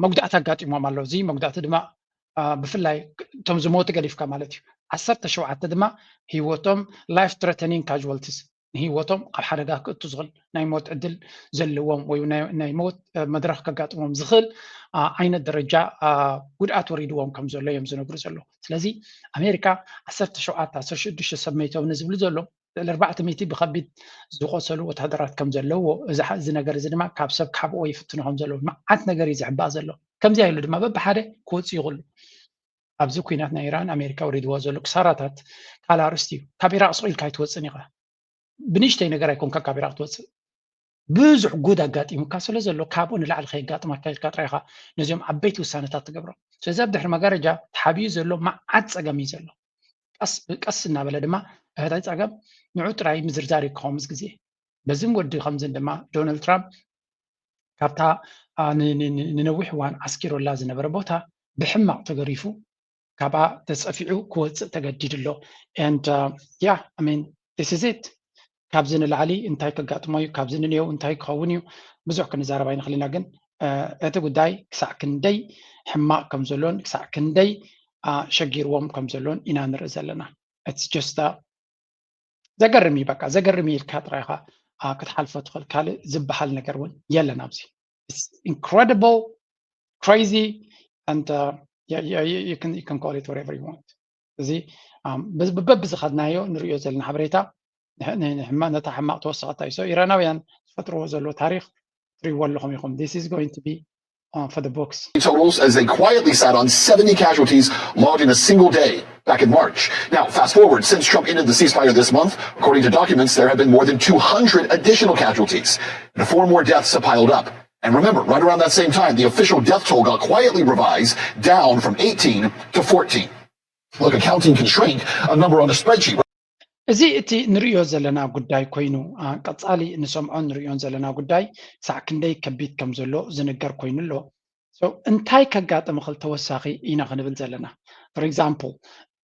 መጉዳእቲ ኣጋጢሞም ኣሎ። እዚ መጉዳእቲ ድማ ብፍላይ እቶም ዝሞቱ ገዲፍካ ማለት እዩ። ዓሰርተ ሸውዓተ ድማ ህይወቶም life threatening casualties ንህይወቶም ኣብ ሓደጋ ክእቱ ዝኽእል ናይ ሞት ዕድል ዘለዎም ወይ ናይ ሞት መድረኽ ከጋጥሞም ዝኽእል ዓይነት ደረጃ ጉድኣት ወሪድዎም ከም ዘሎ እዮም ዝነግሩ ዘለዉ። ስለዚ ኣሜሪካ ዓሰርተ ሸውዓተ ዓሰርተ ሽዱሽተ ሰብ መይቶም ንዝብሉ ዘሎ ልዕሊ ኣርባዕተ ሚእቲ ብከቢድ ዝቆሰሉ ወታደራት ከም ዘለዎ እዚ ነገር እዚ ድማ ካብ ሰብ ክሓብኦ ይፍትኑ ከም ዘለዉ መዓት ነገር እዩ ዝሕባእ ዘሎ። ከምዚኣ ኢሉ ድማ በብሓደ ክወፅእ ይኽእሉ። ኣብዚ ኩናት ናይ ኢራን ኣሜሪካ ወሪድዎ ዘሎ ክሳራታት ካልእ ኣርእስቲ እዩ። ካብ ኢራቅ ስቕ ኢልካ ኣይትወፅን ኢኻ። ብንእሽተይ ነገር ኣይኮንካ ካብ ኢራቅ ትወፅእ። ብዙሕ ጉድ ኣጋጢሙካ ስለ ዘሎ ካብኡ ንላዕሊ ከየጋጥመካ ኢልካ ጥራይ ኢኻ ነዚኦም ዓበይቲ ውሳነታት ትገብሮም። ስለዚ ኣብ ድሕሪ መጋረጃ ተሓቢኡ ዘሎ መዓት ፀገም እዩ ዘሎ። ቀስ ብቀስ እናበለ ድማ እህታይ ፀገም ንዑ ጥራይ ምዝርዛር እዩ ክኸውን ምስ ግዜ። በዝን ወዲ ከምዝን ድማ ዶናልድ ትራምፕ ካብታ ንነዊሕ እዋን ዓስኪሮላ ዝነበረ ቦታ ብሕማቕ ተገሪፉ ካብኣ ተፀፊዑ ክወፅእ ተገዲዱ ኣሎ። And yeah, I mean, this is it። ካብዚ ንላዕሊ እንታይ ከጋጥሞ እዩ፣ ካብዚ ንንየው እንታይ ክኸውን እዩ ብዙሕ ክንዛረብ ኣይንኽእል ኢና። ግን እቲ ጉዳይ ክሳዕ ክንደይ ሕማቕ ከም ዘሎን ክሳዕ ክንደይ ሸጊርዎም ከም ዘሎን ኢና ንርኢ ዘለና። It's just ዘገርም እዩ። በቃ ዘገርም እዩ ኢልካ ጥራይ ኢኻ ክትሓልፎ ትኽእል። ካልእ ዝበሃል ነገር እውን የለን ኣብዚ። It's incredible, crazy, and you can call it whatever you want። እዚ በብዝኸድናዮ ንሪኦ ዘለና ሓበሬታ ነታ ሕማቕ ተወሰኸታ እዩ። ኢራናውያን ዝፈጥርዎ ዘሎ ታሪኽ ትሪእዎ ኣለኹም ኢኹም። This is going to be for the books. Totals as they quietly sat on seventy casualties logged in a single day back in March. Now, fast forward, since Trump ended the ceasefire this month, according to documents, there have been more than two hundred additional casualties. And four more deaths have piled up. And remember, right around that same time, the official death toll got quietly revised down from eighteen to fourteen. Look, accounting can shrink a number on a spreadsheet. እዚ እቲ ንርእዮ ዘለና ጉዳይ ኮይኑ ቀጻሊ ንሰምዖን ንርእዮን ዘለና ጉዳይ ሳዕ ክንደይ ከቢድ ከም ዘሎ ዝንገር ኮይኑ ኣሎ። እንታይ ከጋጥም ይኽእል ተወሳኺ ኢና ክንብል ዘለና። For example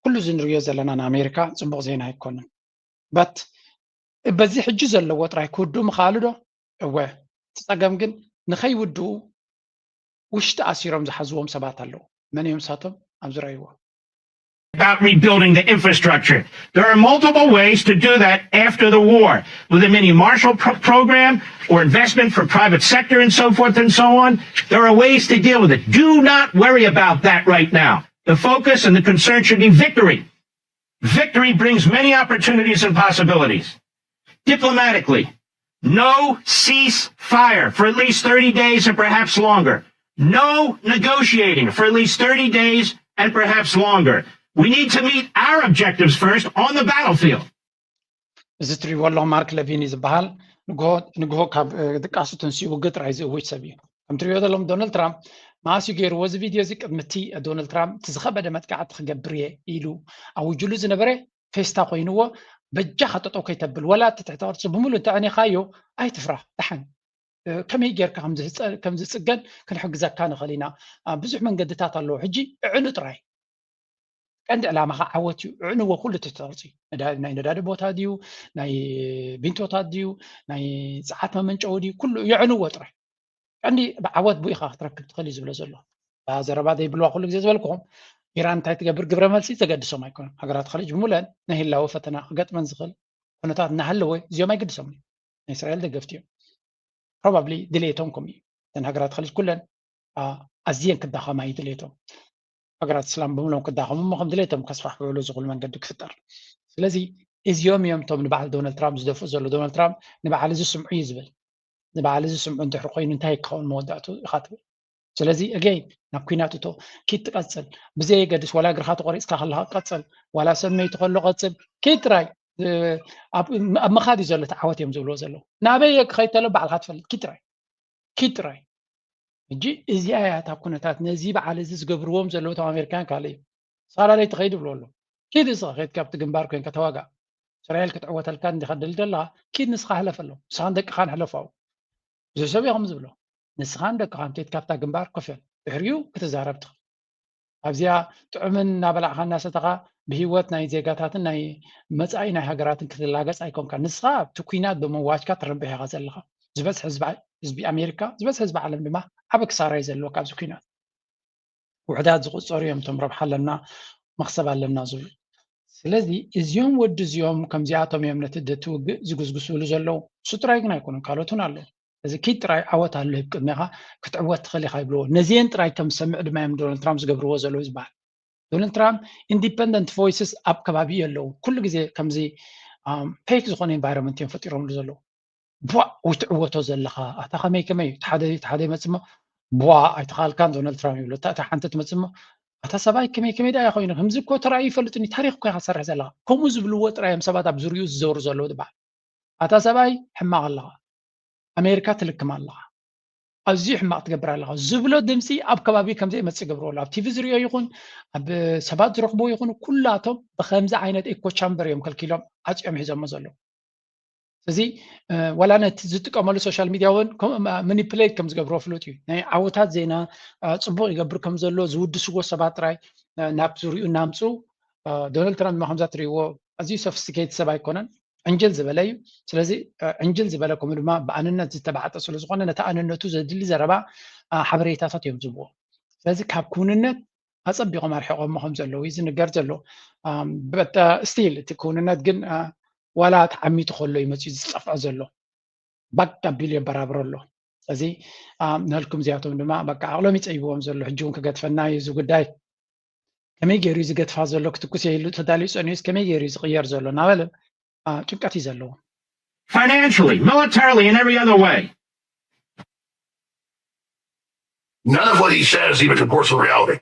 ኩሉ እዚ ንርእዮ ዘለና ንኣሜሪካ ጽቡቕ ዜና ኣይኮንን። But በዚ ሕጂ ዘለዎ ጥራይ ክውድኡ ምኽኣሉ ዶ? እወ። እቲ ጸገም ግን ንኸይውድኡ ውሽጢ ኣሲሮም ዝሓዝዎም ሰባት ኣለዉ። መን እዮም ንሳቶም? ኣብዚ ረኣይዎ። about rebuilding the infrastructure. There are multiple ways to do that after the war, with a mini Marshall pro- program or investment for private sector and so forth and so on. There are ways to deal with it. Do not worry about that right now. The focus and the concern should be victory. Victory brings many opportunities and possibilities. Diplomatically, no ceasefire for at least thirty days and perhaps longer. No negotiating for at least thirty days and perhaps longer. We need to meet our objectives first on the battlefield. እዚ ትሪእዎ ኣለኹም ማርክ ለቪን እዩ ዝበሃል። ንግሆ ካብ ድቃሱ ተንሲኡ ውግእ ጥራይ ዝእውጅ ሰብ እዩ። ከም ትሪእዎ ዘለኹም ዶናልድ ትራምፕ መዓስ እዩ ገይርዎ እዚ ቪድዮ እዚ? ቅድሚ እቲ ዶናልድ ትራምፕ እቲ ዝኸበደ መጥቃዕቲ ክገብር እየ ኢሉ ኣውጅሉ ዝነበረ ፌስታ ኮይንዎ በጃኻ ጠጠው ከይተብል ወላ እቲ ትሕተ ቅርፂ ብምሉእ እንተዕኒኻዮ ኣይትፍራህ ደሓን ከመይ ጌርካ ከም ዝጽገን ክንሕግዘካ ንኽእል ኢና። ብዙሕ መንገድታት ኣለዉ። ሕጂ እዕኑ ጥራይ ቀንዲ ዕላማኻ ዓወት እዩ። እዕንዎ ኩሉ እቲ ትቕርጺ ናይ ነዳዲ ቦታ ድዩ ናይ ቢንቶታት ድዩ ናይ ጸዓት መመንጨዊ ድዩ ኩሉ የዕንዎ ጥራይ ቀንዲ ብዓወት ብኡ ኢኻ ክትረክብ ትኽእል እዩ ዝብሎ ዘሎ። ዘረባ ዘይብልዋ ኩሉ ግዜ ዝበልኩኹም ኢራን እንታይ ትገብር ግብረ መልሲ ዘገድሶም ኣይኮነን። ሃገራት ኸሊጅ ብምለን ናይ ህላወ ፈተና ክገጥመን ዝኽእል ኩነታት እናሃለወ እዚኦም ኣይገድሶምን እዩ። ናይ እስራኤል ደገፍቲ እዮም። ፕሮባብሊ ድሌቶም ከምኡ እዩ። እተን ሃገራት ኸሊጅ ኩለን ኣዝየን ክዳኸማ እዩ ድሌቶም። ሃገራት እስላም ብምሎም ክዳኸሙ እሞ ከም ድሌቶም ከስፋሕፍሕሉ ዝኽእሉ መንገዲ ክፍጠር። ስለዚ እዚኦም እዮም እቶም ንበዓል ዶናልድ ትራምፕ ዝደፍኡ ዘሎ። ዶናልድ ትራምፕ ንበዓል እዚ ስምዑ እዩ ዝብል። ንበዓል እዚ ስምዑ እንድሕር ኮይኑ እንታይ ክኸውን መወዳእቱ ኢኻ ትብል። ስለዚ again ናብ ኲናት እቶ ኪድ ትቐጽል ብዘየገድስ ዋላ እግርኻ ተቖሪጽካ ከለኻ ቀጽል ዋላ ሰብ መይቱ ከሎ ቀጽል ኪድ ጥራይ ኣብ ምኻድ እዩ ዘሎ እቲ ዓወት እዮም ዝብልዎ ዘለዉ ናበይ ክኸይድ ተሎ ባዕልኻ ትፈልጥ ኪድ ጥራይ ኪድ ጥራይ ሕጂ እዚኣ እያ እታ ኩነታት ነዚ በዓል እዚ ዝገብርዎም ዘለዉ እቶም ኣሜሪካውያን ካልእ እዩ ሳላለይ ትኸይድ ይብልዎ ኣለዉ ኪድ እዚ ከይድ ካብቲ ግንባር ኮይንካ ተዋጋእ እስራኤል ክትዕወተልካ እንዲኻ ትደሊ ዘለኻ ኪድ ንስኻ ሕለፈሎም ንስኻን ደቅኻን ሕለፉ ኣብኡ ብዙሕ ሰብ እዩ ከምዚ ዝብሎ ንስኻን ደቅኻን ከይድ ካብታ ግንባር ኮፍ በል ድሕሪኡ ክትዛረብ ትኽእል ኣብዚኣ ጥዑምን እናበላዕኻ እናሰተኻ ብህይወት ናይ ዜጋታትን ናይ መፃኢ ናይ ሃገራትን ክትላገፅ ኣይኮንካ ንስኻ ኣብቲ ኩናት ብምዋጅካ ትረብሕ ኢኻ ዘለኻ ዝበዝሐ ህዝቢ ኣሜሪካ ዝበዝሐ ህዝቢ ዓለም ድማ ዓበ ክሳራ እዩ ዘለዎ ካብዚ ኩናት ውሕዳት ዝቁፀሩ እዮም እቶም ረብሓ ኣለና መክሰብ ኣለና ዝብሉ ስለዚ እዚኦም ወዲ እዚኦም ከምዚኣቶም እዮም ነቲ ደቲ ውግእ ዝጉስጉስሉ ዘለዉ። እሱ ጥራይ ግን ኣይኮኑን፣ ካልኦት እውን ኣለዉ። እዚ ኪድ ጥራይ ዓወት ኣሎ ይብ ቅድሜኻ ክትዕወት ትኽእል ኢኻ ይብልዎ። ነዚአን ጥራይ ከም ዝሰምዕ ድማ እዮም ዶናልድ ትራምፕ ዝገብርዎ ዘለዉ ዝበሃል። ዶናልድ ትራምፕ ኢንዲፐንደንት ቮይስስ ኣብ ከባቢ የለዉ። ኩሉ ግዜ ከምዚ ፌክ ዝኾነ ኤንቫይሮንመንት እዮም ፈጢሮምሉ ዘለዉ። ቧ ወይ ትዕወቶ ዘለኻ ኣታ ከመይ ከመይ ሓደ ሓደ ይመፅሞ ቧ ኣይተኻልካን ዶናልድ ትራምፕ ይብሎ። እታ ሓንቲ ትመፅሞ ኣታ ሰብኣይ ከመይ ከመይ ደኣ ኮይኑ ከምዚ እኮ ተራእዩ ይፈልጥኒ ታሪክ እኮ ኢኻ ትሰርሕ ዘለኻ ከምኡ ዝብልዎ ጥራይ እዮም ሰባት ኣብ ዙርኡ ዝዘሩ ዘለዉ ዝበሃል። ኣታ ሰብኣይ ሕማቕ ኣለኻ ኣሜሪካ ትልክም ኣለኻ ኣዝዩ ሕማቕ ትገብር ኣለኻ ዝብሎ ድምፂ ኣብ ከባቢ ከምዘይ መፅእ ገብርዎ ኣሎ ኣብ ቲቪ ዝሪኦ ይኹን ኣብ ሰባት ዝረኽቦ ይኹን ኩላቶም ብከምዚ ዓይነት ኤኮ ቻምበር እዮም ከልኪሎም ዓፅዮም ሒዞሞ ዘለዉ እዚ ዋላ ነቲ ዝጥቀመሉ ሶሻል ሚድያ እውን ማኒፕሌት ከም ዝገብርዎ ፍሉጥ እዩ ናይ ዓወታት ዜና ፅቡቅ ይገብር ከም ዘሎ ዝውድስዎ ሰባት ጥራይ ናብ ዝሪኡ እናምፁ ዶናልድ ትራምፕ ድማ ከምዛ ትሪእዎ ኣዝዩ ሶፊስቲኬት ሰብ ኣይኮነን ዕንጅል ዝበለ እዩ ስለዚ ዕንጅል ዝበለ ከምኡ ድማ ብኣንነት ዝተባዕጠ ስለ ዝኾነ ነቲ ኣንነቱ ዘድሊ ዘረባ ሓበሬታታት እዮም ዝብዎ ስለዚ ካብ ክውንነት ኣፀቢቖም ኣርሒቖሞ ከም ዘለዉ እዩ ዝንገር ዘሎ ስቲል እቲ ክውንነት ግን ዋላ ተዓሚቱ ከሎ እዩ መፅኡ ዝጠፍዖ ዘሎ ባቅ ኣቢሉ የበራብሮ ኣሎ እዚ ንህልኩም እዚኣቶም ድማ በቃ ኣቕሎም ይፀይብዎም ዘሎ ሕጂ እውን ክገድፈና እዩ እዚ ጉዳይ ከመይ ገይሩ እዩ ዝገድፋ ዘሎ ክትኩስ የሉ ተዳልዩ ፀኒዩስ ከመይ ገይሩ እዩ ዝቕየር ዘሎ እናበለ ጭንቀት እዩ ዘለዎ financially, militarily, and every other way. None of what he says even comports with reality.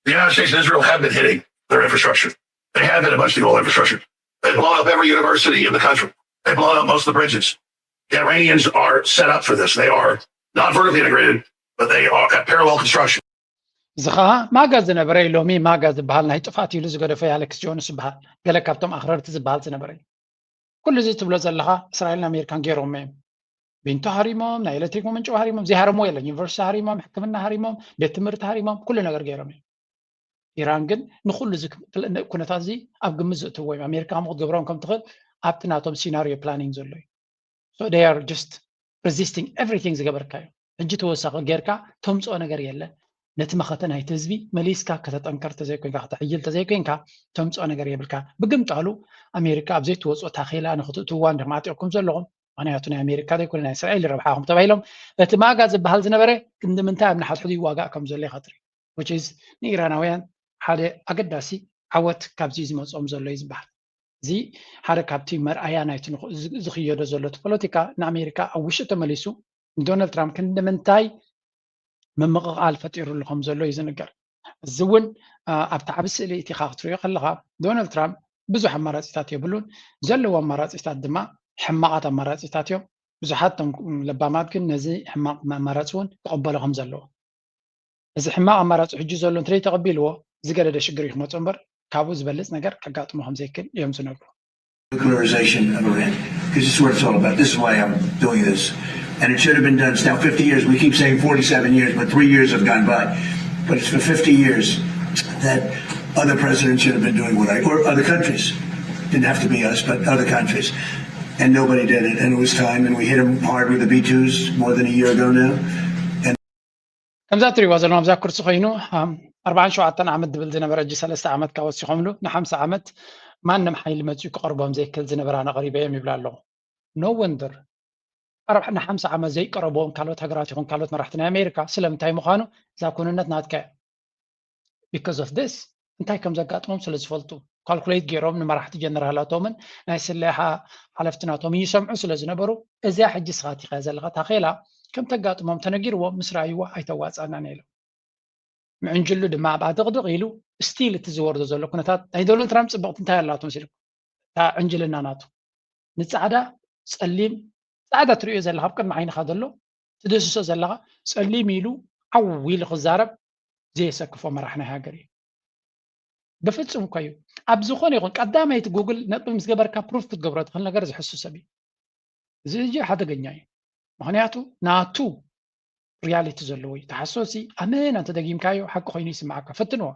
The United States and Israel have been hitting their infrastructure. They have hit a bunch of the old infrastructure. They've blown up every university in the country. They've blown up most of the bridges. The Iranians are set up for this. They are not vertically integrated, but they are at parallel construction. እዚ ከዓ ማጋ ዝነበረ ሎሚ ማጋ ዝበሃል ናይ ጥፋት ኢሉ ዝገደፎ ኣሌክስ ጆንስ ዝበሃል ገለ ካብቶም ኣኽረርቲ ዝበሃል ዝነበረ እዩ ኩሉ እዚ ትብሎ ዘለኻ እስራኤልን ኣሜሪካን ገይሮሞ እዮም ቢንቶ ሃሪሞም ናይ ኤሌክትሪክ መመንጨዊ ሃሪሞም ዘይሃረሞ የለን ዩኒቨርሲቲ ሃሪሞም ሕክምና ሃሪሞም ቤት ትምህርቲ ሃሪሞም ኩሉ ነገር ገይሮም እዮም ኢራን ግን ንኩሉ እዚ ኩነታት እዚ ኣብ ግምት ዘእትዎ እዮም ኣሜሪካ ከምኡ ክትገብሮም ከም ትኽእል ኣብቲ ናቶም ሲናሪዮ ፕላኒንግ ዘሎ እዩ so they are just resisting everything ዝገበርካዮ ሕጂ ተወሳኺ ጌርካ ተምፅኦ ነገር የለን ነቲ መኸተ ናይቲ ህዝቢ መሊስካ ከተጠንከር ተዘይኮንካ ከተሕይል ተዘይኮንካ ተምፅኦ ነገር የብልካ ብግምጣሉ ኣሜሪካ ኣብ ዘይትወፅኦ ታኼላ ንክትእትዋ እንዲኹም ዓጢቕኩም ዘለኹም ምክንያቱ ናይ ኣሜሪካ ዘይኮነ ናይ እስራኤል ረብሓኹም ተባሂሎም እቲ ማጋ ዝበሃል ዝነበረ ክንዲ ምንታይ ኣብ ንሓድሕዱ ይዋጋእ ከም ዘሎ ይኸትሪ which is ንኢራናውያን ሓደ ኣገዳሲ ዓወት ካብዚ ዝመፅኦም ዘሎ እዩ ዝበሃል እዚ ሓደ ካብቲ መርኣያ ናይቲ ዝኽየዶ ዘሎ እቲ ፖለቲካ ንኣሜሪካ ኣብ ውሽጢ ተመሊሱ ንዶናልድ ትራምፕ ክንዲ ምንታይ ምምቕቓል ፈጢሩሉ ከም ዘሎ እዩ ዝንገር እዚ እውን ኣብቲ ዓብ ስእሊ እቲኻ ክትሪኦ ከለኻ ዶናልድ ትራምፕ ብዙሕ ኣማራፂታት የብሉን ዘለዎ ኣማራፂታት ድማ ሕማቓት ኣማራፂታት እዮም ብዙሓት ቶም ለባማት ግን ነዚ ሕማቕ ኣማራፂ እውን ክቐበሎ ከም ዘለዎ እዚ ሕማቕ ኣማራፂ ሕጂ ዘሎ እንተዘይ ተቐቢልዎ ዝገደደ ሽግር እዩ ክመፆ እምበር ካብኡ ዝበልፅ ነገር ከጋጥሞ ከም ዘይክእል እዮም ዝነግሩ nuclearization of Iran. Because this is what it's all about. This is why I'm doing this. And it should have been done. It's now fifty years. We keep saying forty-seven years, but three years have gone by. But it's for fifty years that other presidents should have been doing what I, or other countries. Didn't have to be us, but other countries. And nobody did it. And it was time. And we hit them hard with the B twos more than a year ago now. ከምዛ እትሪእዋ ዘለኹም ኣብዛ ኩርሲ ኮይኑ ኣርባዓን ሸውዓተን ዓመት ዝብል ዝነበረ ሕጂ ሰለስተ ዓመት ካብ ወሲኾምሉ ንሓምሳ ዓመት ማንም ሓይሊ መፂኡ ክቐርቦም ዘይክእል ዝነበረ ኣነ ቀሪበ እዮም ይብላ ኣለኹ no wonder ንሓምሳ ዓመት ዘይቀረብዎም ካልኦት ሃገራት ይኹን ካልኦት መራሕቲ ናይ ኣሜሪካ ስለምንታይ ምዃኑ እዛ ኩንነት ናትካ እያ because of this እንታይ ከም ዘጋጥሞም ስለ ዝፈልጡ ካልኩሌት ገይሮም ንመራሕቲ ጀነራላቶምን ናይ ስለያ ሓለፍቲ ናቶም ይሰምዑ ስለ ዝነበሩ እዚኣ ሕጂ ስኻ እቲኻ ዘለኻ ታኼላ ከም ተጋጥሞም ተነጊርዎም ምስ ረኣይዋ ኣይተዋፅኣናን ኢሎም ምዕንጅሉ ድማ ኣብ ኣድቕድቕ ኢሉ ስቲል እቲ ዝወርዶ ዘሎ ኩነታት ናይ ዶናልድ ትራምፕ ፅብቕቲ እንታይ ኣላቶ መሲሉ እታ ዕንጅልና ናቱ ንፃዕዳ ፀሊም ፃዕዳ ትሪኦ ዘለካ ኣብ ቅድሚ ዓይንካ ዘሎ ትድህስሶ ዘለካ ፀሊም ኢሉ ዓው ኢሉ ክዛረብ ዘየሰክፎ መራሕ ናይ ሃገር እዩ ብፍፁም እኮ እዩ ኣብ ዝኾነ ይኹን ቀዳመይቲ ጉግል ነጥቢ ምስ ገበርካ ፕሩፍ ክትገብሮ ትኽእል ነገር ዝሕሱ ሰብ እዩ እዚ ሕጂ ሓደገኛ እዩ ምክንያቱ ናቱ ሪያሊቲ ዘለዎ እዩ ተሓሶ ሲ ኣመና እንተደጊምካዮ ሓቂ ኮይኑ ይስምዓካ ፈትንዎ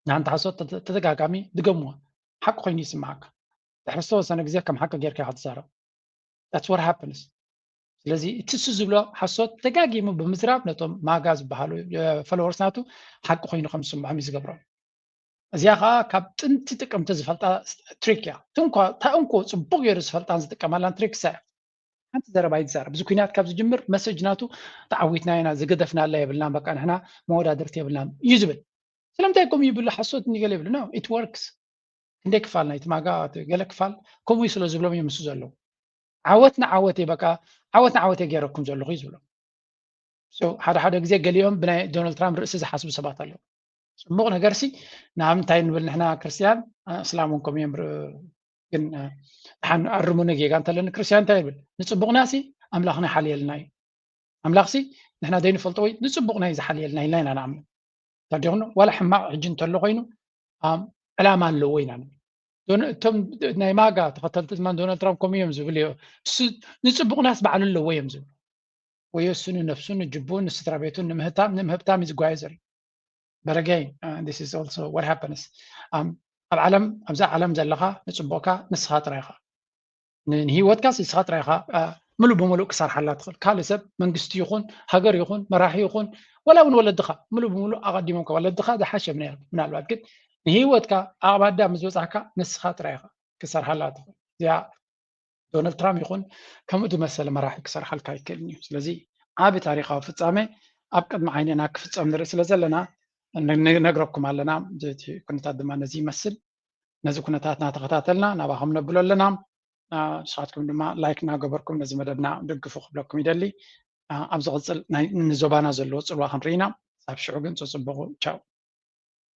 ንሓንቲ ሓሶት ተደጋጋሚ ድገምዋ ሓቂ ኮይኑ ይስምዓካ ድሕሪ ዝተወሰነ ግዜ ከም ሓቂ ጌርካ ክትዛረብ that's what happens ስለዚ እቲ እሱ ዝብሎ ሓሶት ደጋጊሙ ብምዝራብ ነቶም ማጋ ዝበሃሉ ፎሎወርስ ናቱ ሓቂ ኮይኑ ከም ዝስምዖም እዩ ዝገብሮም እዚኣ ከዓ ካብ ጥንቲ ጥቅምቲ ዝፈልጣ ትሪክ እያ። ትንኳ እታ እንኮ ፅቡቅ ገይሩ ዝፈልጣን ዝጥቀመላን ትሪክ እሳ እያ። ሓንቲ ዘረባ ይዛረብ። እዚ ኩናት ካብ ዝጅምር መሰጅ ናቱ ተዓዊትና ኢና፣ ዝገደፍናላ የብልናን፣ በቃ ንሕና መወዳድርቲ የብልናን እዩ ዝብል። ስለምንታይ ከምኡ ይብሉ? ሓሶት እንዲገለ ይብሉ። No, it works። ክንደይ ክፋል ናይቲ ማጋ፣ እቲ ገለ ክፋል ከምኡ እዩ ስለ ዝብሎም እዮም ምስ ዘለዉ። ዓወት ንዓወት እየ፣ በቃ ዓወት ንዓወት እየ ገይረኩም ዘለኹ እዩ ዝብሎም። So ሓደ ሓደ ግዜ ገሊኦም ብናይ ዶናልድ ትራምፕ ርእሲ ዝሓስቡ ሰባት ኣለዉ። ፅቡቕ ነገር ሲ ንኣብንታይ ንብል ንሕና ክርስትያን፣ እስላም እውን ከምኡ እዮም ር-፣ ግን ሓን ኣርሙኒ ጌጋ እንተለኒ ክርስትያን እንታይ ይብል? ንፅቡቕና ሲ ኣምላኽና ሓልየልና እዩ። ኣምላኽ ሲ ንሕና ዘይንፈልጦ ወይ ንፅቡቕና እዩ ዝሓልየልና ኢልና ኢና ንኣምን። ተዲኹም ዋላ ሕማቕ ሕጂ እንተሎ ኮይኑ ኣም፣ ዕላማ ኣለዎ ኢና ንብል። ዶነ-፣ እቶም ናይ ማጋ ተኸተልቲ ድማ ዶናልድ ትራምፕ ከምኡ እዮም ዝብል እዮ። እሱ ንፅቡቕናስ ባዕሉ ኣለዎ እዮም ዝብሉ። ወይ እሱ ንነፍሱ ንጅቡን ንስድራ ቤቱን ንምህታም ንምህብታም እዩ ዝጓየ ዘሎ። But again, uh, this is also what happens. Um, ኣብ ዓለም ኣብዛ ዓለም ዘለኻ ንፅቡቕካ ንስኻ ጥራይ ኢኻ። ን-፣ ንህይወትካ ንስኻ ጥራይ ኢኻ፣ uh፣ ምሉእ ብምሉእ ክሰርሓላ ትኽእል። ካልእ ሰብ መንግስቲ ይኹን ሃገር ይኹን መራሒ ይኹን ወላ እውን ወለድኻ ምሉእ ብምሉእ ኣቐዲሞም ወለድኻ ዝሓሸ ምና-፣ ምናልባት ግን ንህይወትካ ኣብ ኣዳም ምስ በፃሕካ ንስኻ ጥራይ ኢኻ ክሰርሓላ ትኽእል። እዚኣ ዶናልድ ትራምፕ ይኹን ከምኡ ዝመሰለ መራሒ ክሰርሓልካ ኣይክእልን እዩ። ስለዚ ዓቢ ታሪኻዊ ፍጻሜ ኣብ ቅድሚ ዓይንና ክፍጸም ንርኢ ስለ ዘለና ን-፣ ንነግረኩም ኣለና። እቲ ኩነታት ድማ ነዚ ይመስል። ነዚ ኩነታትና ተኸታተልና ናባኹም ነብሎ ኣለና። አ፣ ንስኻትኩም ድማ ላይክ እናገበርኩም ነዚ መደብና ደግፉ ክብለኩም ይደሊ። አ፣ ኣብ ዝቕጽል ናይ ንዞባና ዘለዎ ጽልዋ ክንርኢና። ሳብ ሽዑ ግን ጽጽብቑ። ቻው።